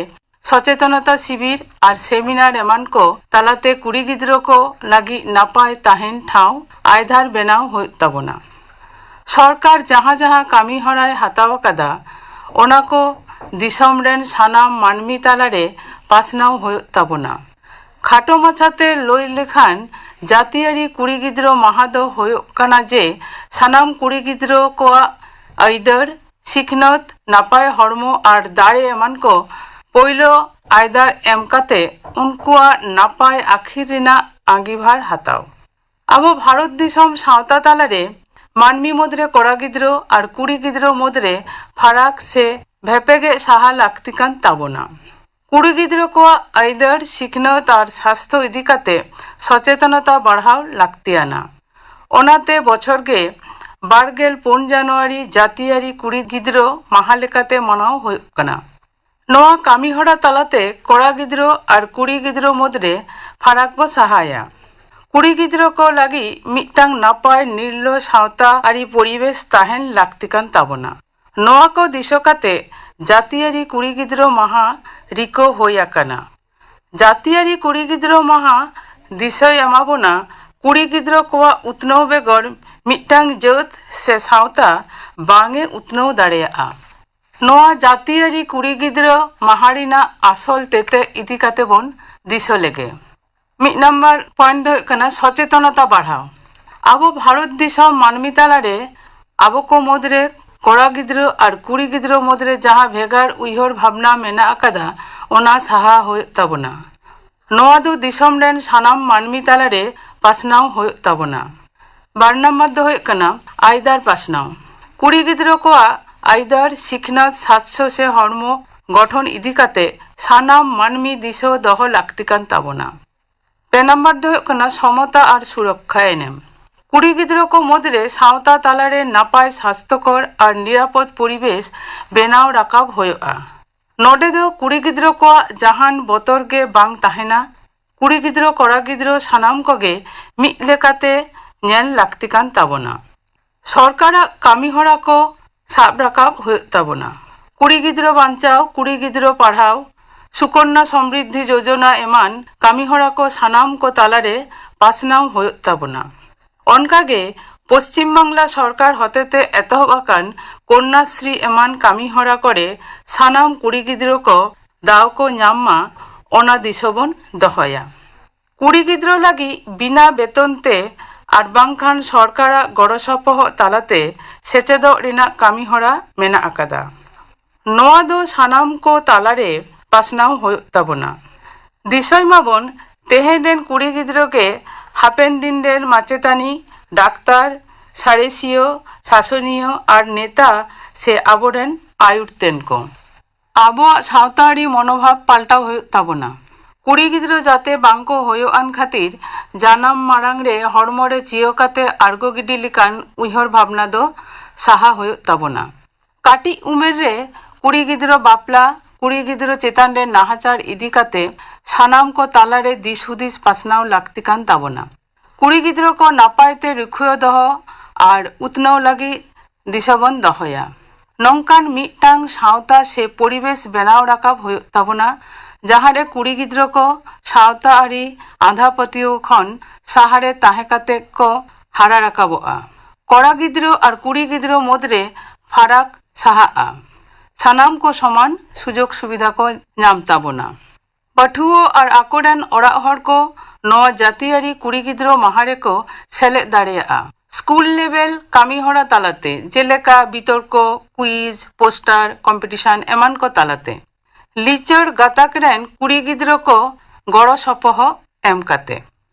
ᱥᱚᱪᱮᱛᱚᱱᱚᱛᱟ ᱥᱤᱵᱤᱨ ᱟᱨ ᱥᱮᱢᱤᱱᱟᱨ ᱮᱢᱟᱱ ᱠᱚ ᱛᱟᱞᱟᱛᱮ ᱠᱩᱲᱤ ᱜᱤᱫᱽᱨᱟᱹ ᱠᱚ ᱞᱟᱹᱜᱤᱫ ᱱᱟᱯᱟᱭ ᱛᱟᱦᱮᱱ ᱴᱷᱟᱶ ᱟᱭᱫᱟᱨ ᱵᱮᱱᱟᱣ ᱦᱩᱭᱩᱜ ᱛᱟᱵᱚᱱᱟ᱾ ᱥᱚᱨᱠᱟᱨ ᱡᱟᱦᱟᱸ ᱡᱟᱦᱟᱸ ᱠᱟᱹᱢᱤ ᱦᱚᱨᱟᱭ ᱦᱟᱛᱟᱣ ᱟᱠᱟᱫᱟ, ᱚᱱᱟ ᱠᱚ ᱫᱤᱥᱚᱢ ᱨᱮᱱ ᱥᱟᱱᱟᱢ ᱢᱟᱹᱱᱢᱤ ᱛᱟᱞᱟᱨᱮ ᱯᱟᱥᱱᱟᱣ ᱦᱩᱭᱩᱜ ᱛᱟᱵᱚᱱᱟ᱾ ᱠᱷᱟᱴᱚ ᱢᱟᱪᱷᱟᱛᱮ ᱞᱟᱹᱭ ᱞᱮᱠᱷᱟᱱ, ᱡᱟᱹᱛᱤᱭᱟᱹᱨᱤ ᱠᱩᱲᱤ ᱜᱤᱫᱽᱨᱟᱹ ᱢᱟᱦᱟ ᱫᱚ ᱦᱩᱭᱩᱜ ᱠᱟᱱᱟ ᱡᱮ ᱥᱟᱱᱟᱢ ᱠᱩᱲᱤ ᱜᱤᱫᱽᱨᱟᱹ ᱠᱚᱣᱟᱜ ᱟᱹᱭᱫᱟᱹᱨ, ᱥᱤᱠᱷᱱᱟᱹᱛ, ᱱᱟᱯᱟᱭ ᱦᱚᱲᱢᱚ ᱟᱨ ᱫᱟᱲᱮ ᱮᱢᱟᱱ ᱠᱚ ᱯᱳᱭᱞᱳ ᱟᱭᱫᱟᱨ ᱮᱢ ᱠᱟᱛᱮ ᱩᱱᱠᱩᱣᱟᱜ ᱱᱟᱯᱟᱭ ᱟᱹᱠᱷᱤᱨ ᱨᱮᱱᱟᱜ ᱟᱸᱜᱤᱵᱷᱟᱨ ᱦᱟᱛᱟᱣ᱾ ᱟᱵᱚ ᱵᱷᱟᱨᱚᱛ ᱫᱤᱥᱚᱢ ᱥᱟᱶᱛᱟ ᱛᱟᱞᱟᱨᱮ ᱢᱟᱹᱱᱢᱤ ᱢᱩᱫᱽᱨᱮ ᱠᱚᱲᱟ ᱜᱤᱫᱽᱨᱟᱹ ᱟᱨ ᱠᱩᱲᱤ ᱜᱤᱫᱽᱨᱟᱹ ᱢᱩᱫᱽᱨᱮ ᱯᱷᱟᱨᱟᱠ ᱥᱮ ᱵᱷᱮᱯᱮᱜᱮ ᱥᱟᱦᱟ ᱞᱟᱹᱠᱛᱤ ᱠᱟᱱ ᱛᱟᱵᱚᱱᱟ᱾ ᱠᱩᱲᱤ ᱜᱤᱫᱽᱨᱟᱹ ᱠᱚᱣᱟᱜ ᱟᱹᱭᱫᱟᱹᱨ, ᱥᱤᱠᱷᱱᱟᱹᱛ ᱟᱨ ᱥᱟᱥᱛᱷᱚ ᱤᱫᱤ ᱠᱟᱛᱮ ᱥᱚᱪᱮᱛᱚᱱᱚᱛᱟ ᱵᱟᱲᱦᱟᱣ ᱞᱟᱹᱠᱛᱤᱭᱟᱱᱟ᱾ ᱚᱱᱟᱛᱮ ᱵᱚᱪᱷᱚᱨ ᱜᱮ ᱵᱟᱨᱜᱮᱞ ᱯᱩᱱ ᱡᱟᱱᱩᱣᱟᱨᱤ ᱡᱟᱹᱛᱤᱭᱟᱹᱨᱤ ᱠᱩᱲᱤ ᱜᱤᱫᱽᱨᱟᱹ ᱢᱟᱦᱟ ᱞᱮᱠᱟᱛᱮ ᱢᱟᱱᱟᱣ ᱦᱩᱭᱩᱜ ᱠᱟᱱᱟ᱾ ᱱᱚᱣᱟ ᱠᱟᱹᱢᱤ ᱦᱚᱨᱟ ᱛᱟᱞᱟᱛᱮ ᱠᱚᱲᱟ ᱜᱤᱫᱽᱨᱟᱹ ᱟᱨ ᱠᱩᱲᱤ ᱜᱤᱫᱽᱨᱟᱹ ᱢᱩᱫᱽᱨᱮ ᱯᱷᱟᱨᱟᱠ ᱵᱚ ᱥᱟᱦᱟᱭᱟ᱾ ᱠᱩᱲᱤ ᱜᱤᱫᱽᱨᱟᱹ ᱠᱚ ᱞᱟᱹᱜᱤᱫ ᱢᱤᱫᱴᱟᱝ ᱱᱟᱯᱟᱭ ᱱᱤᱨᱞᱟᱹ ᱥᱟᱶᱛᱟ ᱟᱹᱨᱤ ᱯᱚᱨᱤᱵᱮᱥ ᱛᱟᱦᱮᱱ ᱞᱟᱹᱠᱛᱤ ᱠᱟᱱ ᱛᱟᱵᱚᱱᱟ᱾ ᱱᱚᱣᱟ ᱠᱚ ᱫᱤᱥᱟᱹ ᱠᱟᱛᱮ ᱡᱟᱹᱛᱤᱭᱟᱹᱨᱤ ᱠᱩᱲᱤ ᱜᱤᱫᱽᱨᱟᱹ ᱢᱟᱦᱟ ᱨᱤᱠᱟᱹ ᱦᱩᱭ ᱟᱠᱟᱱᱟ᱾ ᱡᱟᱹᱛᱤᱭᱟᱹᱨᱤ ᱠᱩᱲᱤ ᱜᱤᱫᱽᱨᱟᱹ ᱢᱟᱦᱟ ᱫᱤᱥᱟᱹᱭ ᱮᱢᱟ ᱵᱚᱱᱟ ᱠᱩᱲᱤ ᱜᱤᱫᱽᱨᱟᱹ ᱠᱚᱣᱟᱜ ᱩᱛᱱᱟᱹᱣ ᱵᱮᱜᱚᱨ ᱢᱤᱫᱴᱟᱝ ᱡᱟᱹᱛ ᱥᱮ ᱥᱟᱶᱛᱟ ᱵᱟᱝ ᱮ ᱩᱛᱱᱟᱹᱣ ᱫᱟᱲᱮᱭᱟᱜᱼᱟ᱾ ᱱᱚᱣᱟ ᱡᱟᱹᱛᱤᱭᱟᱹᱨᱤ ᱠᱩᱲᱤ ᱜᱤᱫᱽᱨᱟᱹ ᱢᱟᱦᱟ ᱨᱮᱱᱟᱜ ᱟᱥᱚᱞ ᱛᱮᱛᱮᱫ ᱤᱫᱤ ᱠᱟᱛᱮ ᱵᱚᱱ ᱫᱤᱥᱟᱹ ᱞᱮᱜᱮ᱾ ᱢᱤᱫ ᱱᱟᱢᱵᱟᱨ ᱯᱚᱭᱮᱱᱴ ᱫᱚ ᱦᱩᱭᱩᱜ ᱠᱟᱱᱟ ᱥᱚᱪᱮᱛᱚᱱᱚᱛᱟ ᱵᱟᱲᱦᱟᱣ᱾ ᱟᱵᱚ ᱵᱷᱟᱨᱚᱛ ᱫᱤᱥᱚᱢ ᱢᱟᱹᱱᱢᱤ ᱛᱟᱞᱟᱨᱮ ᱟᱵᱚ ᱠᱚ ᱢᱩᱫᱽᱨᱮ ᱠᱚᱲᱟ ᱜᱤᱫᱽᱨᱟᱹ ᱟᱨ ᱠᱩᱲᱤ ᱜᱤᱫᱽᱨᱟᱹ ᱢᱩᱫᱽᱨᱮ ᱡᱟᱦᱟᱸ ᱵᱷᱮᱜᱟᱨ ᱩᱭᱦᱟᱹᱨ ᱵᱷᱟᱵᱽᱱᱟ ᱢᱮᱱᱟᱜ ᱟᱠᱟᱫᱟ, ᱚᱱᱟ ᱥᱟᱦᱟ ᱦᱩᱭᱩᱜ ᱛᱟᱵᱚᱱᱟ᱾ ᱱᱚᱣᱟ ᱫᱚ ᱫᱤᱥᱚᱢ ᱨᱮᱱ ᱥᱟᱱᱟᱢ ᱢᱟᱹᱱᱢᱤ ᱛᱟᱞᱟᱨᱮ ᱯᱟᱥᱱᱟᱣ ᱦᱩᱭᱩᱜ ᱛᱟᱵᱚᱱᱟ᱾ ᱵᱟᱨ ᱱᱟᱢᱵᱟᱨ ᱫᱚ ᱦᱩᱭᱩᱜ ᱠᱟᱱᱟ ᱟᱹᱭᱫᱟᱹᱨ ᱯᱟᱥᱱᱟᱣ᱾ ᱠᱩᱲᱤ ᱜᱤᱫᱽᱨᱟᱹ ᱠᱚᱣᱟᱜ ᱟᱹᱭᱫᱟᱹᱨ, ᱥᱤᱠᱷᱱᱟᱹᱛ, ᱥᱟᱡᱽᱥᱚ ᱥᱮ ᱦᱚᱲᱢᱚ ᱜᱚᱴᱷᱚᱱ ᱤᱫᱤ ᱠᱟᱛᱮ ᱥᱟᱱᱟᱢ ᱢᱟᱹᱱᱢᱤ ᱫᱤᱥᱟᱹ ᱫᱚᱦᱚ ᱞᱟᱹᱠᱛᱤ ᱠᱟᱱ ᱛᱟᱵᱚᱱᱟ᱾ ᱯᱮ ᱱᱟᱢᱵᱟᱨ ᱫᱚ ᱦᱩᱭᱩᱜ ᱠᱟᱱᱟ ᱥᱚᱢᱚᱛᱟ ᱟᱨ ᱥᱩᱨᱚᱠᱠᱷᱟ ᱮᱱᱮᱢ᱾ ᱠᱩᱲᱤ ᱜᱤᱫᱽᱨᱟᱹ ᱠᱚ ᱢᱩᱫᱽᱨᱮ ᱥᱟᱶᱛᱟ ᱛᱟᱞᱟᱨᱮ ᱱᱟᱯᱟᱭ, ᱥᱟᱥᱛᱷᱚᱠᱚᱨ ᱟᱨ ᱱᱤᱨᱟᱯᱚᱫ ᱯᱚᱨᱤᱵᱮᱥ ᱵᱮᱱᱟᱣ ᱨᱟᱠᱟᱵ ᱦᱩᱭᱩᱜᱼᱟ᱾ ᱱᱚᱰᱮ ᱫᱚ ᱠᱩᱲᱤ ᱜᱤᱫᱽᱨᱟᱹ ᱠᱚᱣᱟᱜ ᱡᱟᱦᱟᱱ ᱵᱚᱛᱚᱨ ᱜᱮ ᱵᱟᱝ ᱛᱟᱦᱮᱱᱟ᱾ ᱠᱩᱲᱤ ᱜᱤᱫᱽᱨᱟᱹ, ᱠᱚᱲᱟ ᱜᱤᱫᱽᱨᱟᱹ ᱥᱟᱱᱟᱢ ᱠᱚᱜᱮ ᱢᱤᱫ ᱞᱮᱠᱟᱛᱮ ᱧᱮᱞ ᱞᱟᱹᱠᱛᱤ ᱠᱟᱱ ᱛᱟᱵᱚᱱᱟ᱾ ᱥᱚᱨᱠᱟᱨᱟᱜ ᱠᱟᱹᱢᱤ ᱦᱚᱨᱟ ᱠᱚ ᱥᱟᱵ ᱨᱟᱠᱟᱵ ᱦᱩᱭᱩᱜ ᱛᱟᱵᱚᱱᱟ᱾ ᱠᱩᱲᱤ ᱜᱤᱫᱽᱨᱟᱹ ᱵᱟᱧᱪᱟᱣ, ᱠᱩᱲᱤ ᱜᱤᱫᱽᱨᱟᱹ ᱯᱟᱲᱦᱟᱣ, ᱥᱩᱠᱚᱱᱱᱟ ᱥᱚᱢᱨᱤᱫᱷᱤ ᱡᱳᱡᱚᱱᱟ ᱮᱢᱟᱱ ᱠᱟᱹᱢᱤ ᱦᱚᱨᱟ ᱠᱚ ᱥᱟᱱᱟᱢ ᱠᱚ ᱛᱟᱞᱟᱨᱮ ᱯᱟᱥᱱᱟᱣ ᱦᱩᱭᱩᱜ ᱛᱟᱵᱚᱱᱟ᱾ ᱚᱱᱠᱟᱜᱮ ᱯᱚᱥᱪᱤᱢ ᱵᱟᱝᱞᱟ ᱥᱚᱨᱠᱟᱨ ᱦᱚᱛᱮᱛᱮ ᱮᱛᱚᱦᱚᱵ ᱟᱠᱟᱱ ᱠᱚᱱᱱᱟᱥᱨᱤ ᱮᱢᱟᱱ ᱠᱟᱹᱢᱤ ᱦᱚᱨᱟ ᱠᱚᱨᱮ ᱥᱟᱱᱟᱢ ᱠᱩᱲᱤ ᱜᱤᱫᱽᱨᱟᱹ ᱠᱚ ᱫᱟᱣ ᱠᱚ ᱧᱟᱢ ᱢᱟ, ᱚᱱᱟ ᱫᱤᱥᱟᱹ ᱵᱚᱱ ᱫᱚᱦᱚᱭᱟ᱾ ᱠᱩᱲᱤ ᱜᱤᱫᱽᱨᱟᱹ ᱞᱟᱹᱜᱤᱫ ᱵᱤᱱᱟ ᱵᱮᱛᱚᱱ ᱛᱮ ᱟᱨ ᱵᱟᱝᱠᱷᱟᱱ ᱥᱚᱨᱠᱟᱨᱟᱜ ᱜᱚᱲᱚ ᱥᱚᱯᱚᱦᱚᱫ ᱛᱟᱞᱟᱛᱮ ᱥᱮᱪᱮᱫᱚᱜ ᱨᱮᱱᱟᱜ ᱠᱟᱹᱢᱤ ᱦᱚᱨᱟ ᱢᱮᱱᱟᱜ ᱟᱠᱟᱫᱟ᱾ ᱱᱚᱣᱟ ᱫᱚ ᱥᱟᱱᱟᱢ ᱠᱚ ᱛᱟᱞᱟᱨᱮ ᱯᱟᱥᱱᱟᱣ ᱦᱩᱭᱩᱜ ᱛᱟᱵᱚᱱᱟ᱾ ᱫᱤᱥᱟᱹᱭ ᱢᱟᱵᱚᱱ, ᱛᱮᱦᱮᱧ ᱨᱮᱱ ᱠᱩᱲᱤ ᱜᱤᱫᱽᱨᱟᱹ ᱜᱮ ᱦᱟᱯᱮᱱ ᱫᱤᱱ ᱨᱮᱱ ᱢᱟᱪᱮᱛᱟᱹᱱᱤ, ᱰᱟᱠᱛᱟᱨ, ᱥᱟᱬᱮᱥᱤᱭᱟᱹ, ᱥᱟᱥᱚᱱᱤᱭᱟᱹ ᱟᱨ ᱱᱮᱛᱟ ᱥᱮ ᱟᱵᱚᱨᱮᱱ ᱟᱹᱭᱩᱨ ᱛᱮᱱ ᱠᱚ᱾ ᱟᱵᱚᱣᱟᱜ ᱥᱟᱶᱛᱟᱨᱤ ᱢᱚᱱᱳᱵᱷᱟᱵ ᱯᱟᱞᱴᱟᱣ ᱦᱩᱭᱩᱜ ᱛᱟᱵᱚᱱᱟ᱾ ᱠᱩᱲᱤ ᱜᱤᱫᱽᱨᱟᱹ ᱡᱟᱛᱮ ᱵᱟᱝ ᱠᱚ ᱦᱩᱭᱩᱜ ᱟᱱ ᱠᱷᱟᱹᱛᱤᱨ ᱡᱟᱱᱟᱢ ᱢᱟᱲᱟᱝ ᱨᱮ ᱦᱚᱲᱢᱚ ᱨᱮ ᱪᱤᱭᱟᱹ ᱠᱟᱛᱮ ᱟᱬᱜᱚ ᱜᱤᱰᱤ ᱞᱮᱠᱟᱱ ᱩᱭᱦᱟᱹᱨ ᱵᱷᱟᱵᱽᱱᱟ ᱫᱚ ᱥᱟᱦᱟ ᱦᱩᱭᱩᱜ ᱛᱟᱵᱚᱱᱟ᱾ ᱠᱟᱹᱴᱤᱡ ᱩᱢᱮᱨ ᱨᱮ ᱠᱩᱲᱤ ᱜᱤᱫᱽᱨᱟᱹ ᱵᱟᱯᱞᱟ, ᱠᱩᱲᱤ ᱜᱤᱫᱽᱨᱟᱹ ᱪᱮᱛᱟᱱ ᱨᱮ ᱱᱟᱦᱟᱪᱟᱨ ᱤᱫᱤ ᱠᱟᱛᱮ ᱥᱟᱱᱟᱢ ᱠᱚ ᱛᱟᱞᱟᱨᱮ ᱫᱤᱥ ᱦᱩᱫᱤᱥ ᱯᱟᱥᱱᱟᱣ ᱞᱟᱹᱠᱛᱤ ᱠᱟᱱ ᱛᱟᱵᱚᱱᱟ᱾ ᱠᱩᱲᱤ ᱜᱤᱫᱽᱨᱟᱹ ᱠᱚ ᱱᱟᱯᱟᱭ ᱛᱮ ᱨᱩᱠᱷᱤᱭᱟᱹ ᱫᱚᱦᱚ ᱟᱨ ᱩᱛᱱᱟᱹᱣ ᱞᱟᱹᱜᱤᱫ ᱫᱤᱥᱟᱹ ᱵᱚᱱ ᱫᱚᱦᱚᱭᱟ᱾ ᱱᱚᱝᱠᱟᱱ ᱢᱤᱫᱴᱟᱝ ᱥᱟᱶᱛᱟ ᱥᱮ ᱯᱚᱨᱤᱵᱮᱥ ᱵᱮᱱᱟᱣ ᱨᱟᱠᱟᱵ ᱦᱩᱭᱩᱜ ᱛᱟᱵᱚᱱᱟ, ᱡᱟᱦᱟᱸ ᱨᱮ ᱠᱩᱲᱤ ᱜᱤᱫᱽᱨᱟᱹ ᱠᱚ ᱥᱟᱶᱛᱟ ᱟᱹᱨᱤ ᱟᱸᱫᱷᱟ ᱯᱟᱹᱛᱭᱟᱹᱣ ᱠᱷᱚᱱ ᱥᱟᱦᱟᱨᱮ ᱛᱟᱦᱮᱸ ᱠᱟᱛᱮ ᱠᱚ ᱦᱟᱨᱟ ᱨᱟᱠᱟᱵᱚᱜᱼᱟ᱾ ᱠᱚᱲᱟ ᱜᱤᱫᱽᱨᱟᱹ ᱟᱨ ᱠᱩᱲᱤ ᱜᱤᱫᱽᱨᱟᱹ ᱢᱩᱫᱽᱨᱮ ᱯᱷᱟᱨᱟᱠ ᱥᱟᱦᱟᱜᱼᱟ᱾ ᱥᱟᱱᱟᱢ ᱠᱚ ᱥᱚᱢᱟᱱ ᱥᱩᱡᱳᱜᱽ ᱥᱩᱵᱤᱫᱷᱟ ᱠᱚ ᱧᱟᱢ ᱛᱟᱵᱚᱱᱟ᱾ ᱯᱟᱹᱴᱷᱩᱣᱟᱹ ᱟᱨ ᱟᱠᱚᱨᱮᱱ ᱚᱲᱟᱜ ᱦᱚᱲ ᱠᱚ ᱱᱚᱣᱟ ᱡᱟᱹᱛᱤᱭᱟᱹᱨᱤ ᱠᱩᱲᱤ ᱜᱤᱫᱽᱨᱟᱹ ᱢᱟᱦᱟ ᱨᱮᱠᱚ ᱥᱮᱞᱮᱫ ᱫᱟᱲᱮᱭᱟᱜᱼᱟ᱾ ᱥᱠᱩᱞ ᱞᱮᱵᱮᱞ ᱠᱟᱹᱢᱤ ᱦᱚᱨᱟ ᱛᱟᱞᱟᱛᱮ, ᱡᱮᱞᱮᱠᱟ ᱵᱤᱛᱚᱨᱠᱚ, ᱠᱩᱭᱤᱡᱽ, ᱯᱳᱥᱴᱟᱨ, ᱠᱚᱢᱯᱤᱴᱤᱥᱚᱱ ᱮᱢᱟᱱ ᱠᱚ ᱛᱟᱞᱟᱛᱮ᱾ ᱞᱤᱪᱟᱹᱲ ᱜᱟᱛᱟᱠ ᱨᱮᱱ ᱠᱩᱲᱤ ᱜᱤᱫᱽᱨᱟᱹ ᱠᱚ ᱜᱚᱲᱚ ᱥᱚᱯᱚᱦᱚᱫ ᱮᱢ ᱠᱟᱛᱮ᱾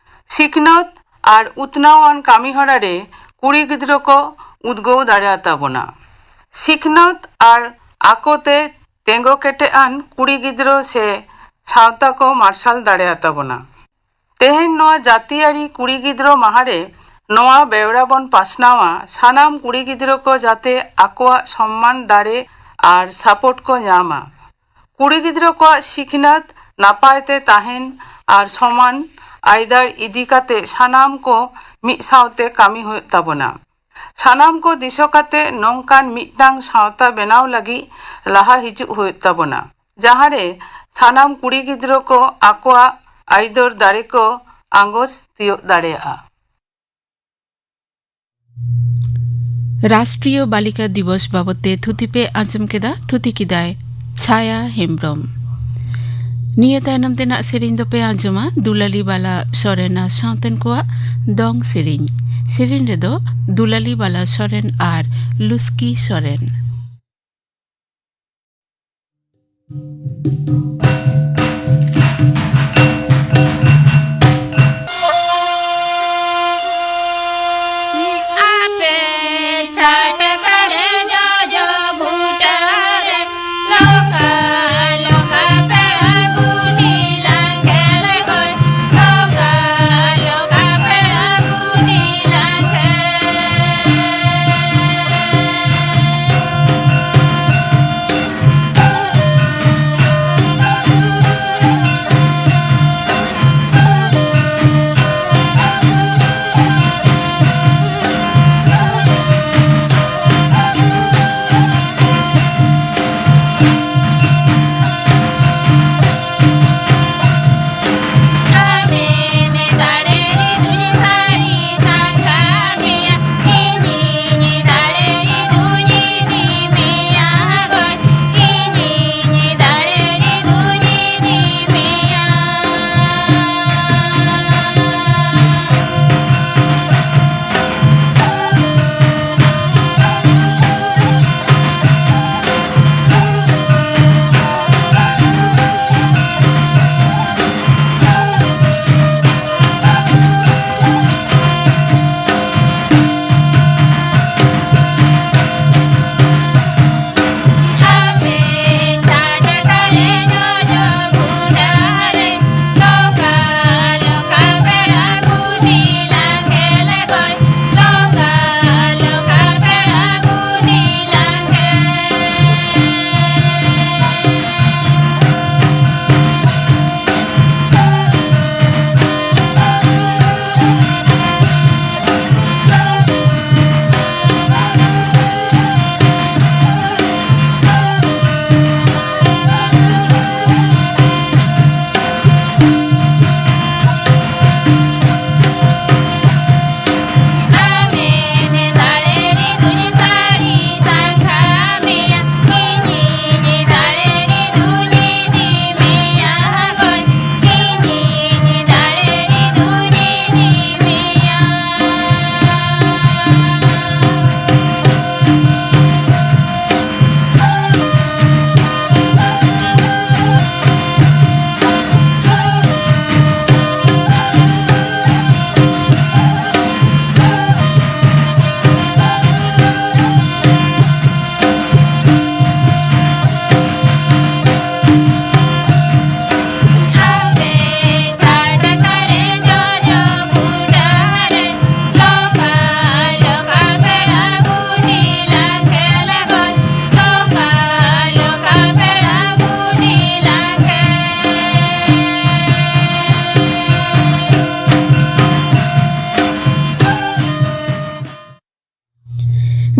ᱥᱤᱠᱷᱱᱟᱹᱛ ᱟᱨ ᱩᱛᱱᱟᱹᱣᱟᱱ ᱠᱟᱹᱢᱤ ᱦᱚᱨᱟ ᱨᱮ ᱠᱩᱲᱤ ᱜᱤᱫᱽᱨᱟᱹ ᱠᱚ ᱩᱫᱽᱜᱟᱹᱣ ᱫᱟᱲᱮᱭᱟᱛᱟ ᱵᱚᱱᱟ᱾ ᱥᱤᱠᱷᱱᱟᱹᱛ ᱟᱨ ᱟᱠᱚᱛᱮ ᱛᱮᱸᱜᱚ ᱠᱮᱴᱮᱡ ᱟᱱ ᱠᱩᱲᱤ ᱜᱤᱫᱽᱨᱟᱹ ᱥᱮ ᱥᱟᱶᱛᱟ ᱠᱚ ᱢᱟᱨᱥᱟᱞ ᱫᱟᱲᱮᱭᱟᱛᱟ ᱵᱚᱱᱟ᱾ ᱛᱮᱦᱮᱧ ᱱᱚᱣᱟ ᱡᱟᱹᱛᱤᱭᱟᱹᱨᱤ ᱠᱩᱲᱤ ᱜᱤᱫᱽᱨᱟᱹ ᱢᱟᱦᱟ ᱨᱮ ᱱᱚᱣᱟ ᱵᱮᱣᱨᱟ ᱵᱚᱱ ᱯᱟᱥᱱᱟᱣᱟ, ᱥᱟᱱᱟᱢ ᱠᱩᱲᱤ ᱜᱤᱫᱽᱨᱟᱹ ᱠᱚ ᱡᱟᱛᱮ ᱟᱠᱚᱣᱟᱜ ᱥᱚᱢᱢᱟᱱ, ᱫᱟᱲᱮ ᱟᱨ ᱥᱟᱯᱳᱨᱴ ᱠᱚ ᱧᱟᱢᱟ᱾ ᱠᱩᱲᱤ ᱜᱤᱫᱽᱨᱟᱹ ᱠᱚᱣᱟᱜ ᱥᱤᱠᱷᱱᱟᱹᱛ, ᱱᱟᱯᱟᱭ ᱛᱮ ᱛᱟᱦᱮᱱ ᱟᱨ ᱥᱚᱢᱟᱱ ᱟᱹᱭᱫᱟᱹᱨ ᱤᱫᱤ ᱠᱟᱛᱮ ᱥᱟᱱᱟᱢ ᱠᱚ ᱢᱤᱫ ᱥᱟᱶᱛᱮ ᱠᱟᱹᱢᱤ ᱦᱩᱭᱩᱜ ᱛᱟᱵᱚᱱᱟ᱾ ᱥᱟᱱᱟᱢ ᱠᱚ ᱫᱤᱥᱟᱹ ᱠᱟᱛᱮ ᱱᱚᱝᱠᱟᱱ ᱢᱤᱫᱴᱟᱝ ᱥᱟᱶᱛᱟ ᱵᱮᱱᱟᱣ ᱞᱟᱹᱜᱤᱫ ᱞᱟᱦᱟ ᱦᱤᱡᱩᱜ ᱦᱩᱭᱩᱜ ᱛᱟᱵᱚᱱᱟ, ᱡᱟᱦᱟᱸ ᱨᱮ ᱥᱟᱱᱟᱢ ᱠᱩᱲᱤ ᱜᱤᱫᱽᱨᱟᱹ ᱠᱚ ᱟᱠᱚᱣᱟᱜ ᱟᱹᱭᱫᱟᱹᱨ ᱫᱟᱲᱮ ᱠᱚ ᱟᱸᱜᱚᱪ ᱛᱤᱭᱳᱜ ᱫᱟᱲᱮᱭᱟᱜᱼᱟ᱾ ᱨᱟᱥᱴᱨᱤᱭᱚ ᱵᱟᱞᱤᱠᱟ ᱫᱤᱵᱚᱥ ᱵᱟᱵᱚᱛ ᱛᱮ ᱛᱷᱩᱛᱤ ᱯᱮ ᱟᱸᱡᱚᱢ ᱠᱮᱫᱟ᱾ ᱛᱷᱩᱛᱤ ᱠᱮᱫᱟᱭ ᱪᱷᱟᱭᱟ ᱦᱮᱢᱵᱽᱨᱚᱢ᱾ ᱱᱤᱭᱟᱹ ᱛᱟᱭᱱᱚᱢ ᱛᱮᱱᱟᱜ ᱥᱮᱨᱮᱧ ᱫᱚᱯᱮ ᱟᱸᱡᱚᱢᱟ ᱫᱩᱞᱟᱞᱤ ᱵᱟᱞᱟ ᱥᱚᱨᱮᱱ ᱟᱨ ᱥᱟᱶᱛᱮᱱ ᱠᱚᱣᱟᱜ ᱫᱚᱝ ᱥᱮᱨᱮᱧ᱾ ᱥᱮᱨᱮᱧ ᱨᱮᱫᱚ ᱫᱩᱞᱟᱞᱤ ᱵᱟᱞᱟ ᱥᱚᱨᱮᱱ ᱟᱨ ᱞᱩᱥᱠᱤ ᱥᱚᱨᱮᱱ᱾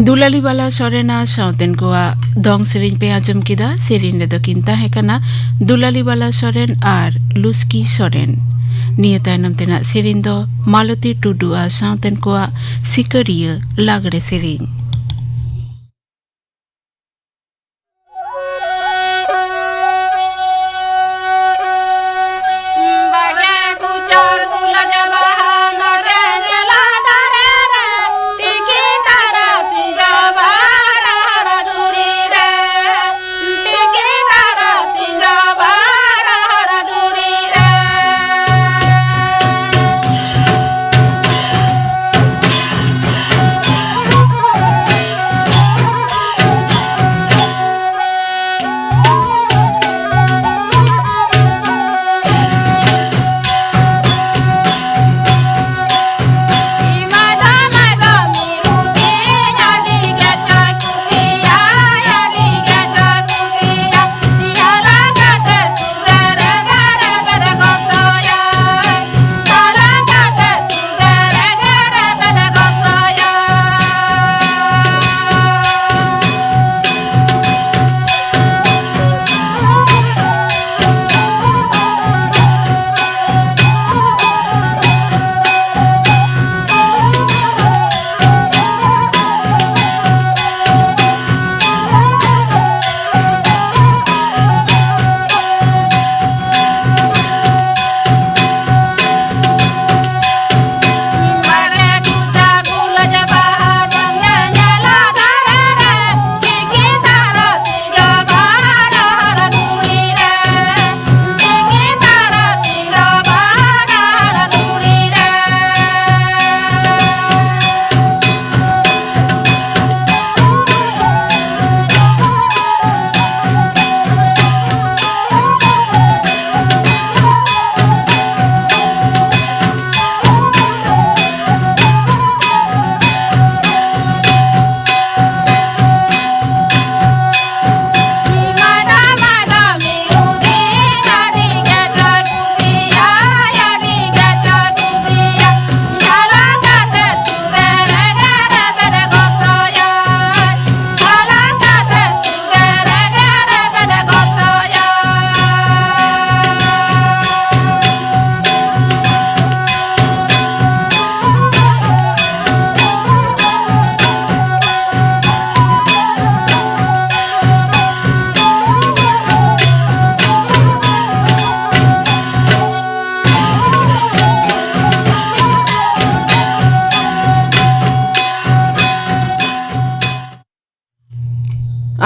ᱫᱩᱞᱟᱞᱤ ᱵᱟᱞᱟ ᱥᱚᱨᱮᱱ ᱟᱨ ᱥᱟᱶᱛᱮᱱ ᱠᱚᱣᱟᱜ ᱫᱚᱝ ᱥᱮᱨᱮᱧ ᱯᱮ ᱟᱸᱡᱚᱢ ᱠᱮᱫᱟ᱾ ᱥᱮᱨᱮᱧ ᱨᱮᱫᱚ ᱠᱤᱱ ᱛᱟᱦᱮᱸ ᱠᱟᱱᱟ ᱫᱩᱞᱟᱞᱤ ᱵᱟᱞᱟ ᱥᱚᱨᱮᱱ ᱟᱨ ᱞᱩᱥᱠᱤ ᱥᱚᱨᱮᱱ᱾ ᱱᱤᱭᱟᱹ ᱛᱟᱭᱱᱚᱢ ᱛᱮᱱᱟᱜ ᱥᱮᱨᱮᱧ ᱫᱚ ᱢᱟᱞᱚᱛᱤ ᱴᱩᱰᱩ ᱟᱨ ᱥᱟᱶᱛᱮᱱ ᱠᱚᱣᱟᱜ ᱥᱤᱠᱟᱹᱨᱤᱭᱟᱹ ᱞᱟᱜᱽᱲᱮ ᱥᱮᱨᱮᱧ᱾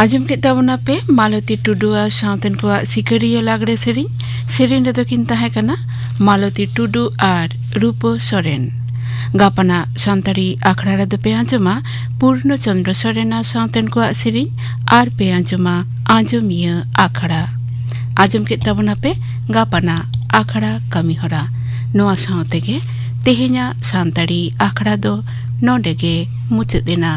ᱟᱸᱡᱚᱢ ᱠᱮᱫ ᱛᱟᱵᱚᱱᱟᱯᱮ ᱢᱟᱞᱚᱛᱤ ᱴᱩᱰᱩ ᱟᱨ ᱥᱟᱶᱛᱮᱱ ᱠᱚᱣᱟᱜ ᱥᱤᱠᱟᱹᱨᱤᱭᱟᱹ ᱞᱟᱜᱽᱲᱮ ᱥᱮᱨᱮᱧ᱾ ᱥᱮᱨᱮᱧ ᱨᱮᱫᱚ ᱠᱤᱱ ᱛᱟᱦᱮᱸ ᱠᱟᱱᱟ ᱢᱟᱞᱚᱛᱤ ᱴᱩᱰᱩ ᱟᱨ ᱨᱩᱯᱟᱹ ᱥᱚᱨᱮᱱ᱾ ᱜᱟᱯᱟᱱᱟᱜ ᱥᱟᱱᱛᱟᱲᱤ ᱟᱠᱷᱲᱟ ᱨᱮᱫᱚ ᱯᱮ ᱟᱸᱡᱚᱢᱟ ᱯᱩᱨᱱᱚ ᱪᱚᱱᱫᱨᱚ ᱥᱚᱨᱮᱱ ᱟᱨ ᱥᱟᱶᱛᱮᱱ ᱠᱚᱣᱟᱜ ᱥᱮᱨᱮᱧ, ᱟᱨ ᱯᱮ ᱟᱸᱡᱚᱢᱟ ᱟᱸᱡᱚᱢᱤᱭᱟᱹ ᱟᱠᱷᱲᱟ᱾ ᱟᱸᱡᱚᱢ ᱠᱮᱫ ᱛᱟᱵᱚᱱᱟᱯᱮ ᱜᱟᱯᱟᱱᱟᱜ ᱟᱠᱷᱲᱟ ᱠᱟᱹᱢᱤᱦᱚᱨᱟ᱾ ᱱᱚᱣᱟ ᱥᱟᱶ ᱛᱮᱜᱮ ᱛᱮᱦᱮᱧᱟᱜ ᱥᱟᱱᱛᱟᱲᱤ ᱟᱠᱷᱲᱟ ᱫᱚ ᱱᱚᱰᱮ ᱜᱮ ᱢᱩᱪᱟᱹᱫ ᱮᱱᱟ᱾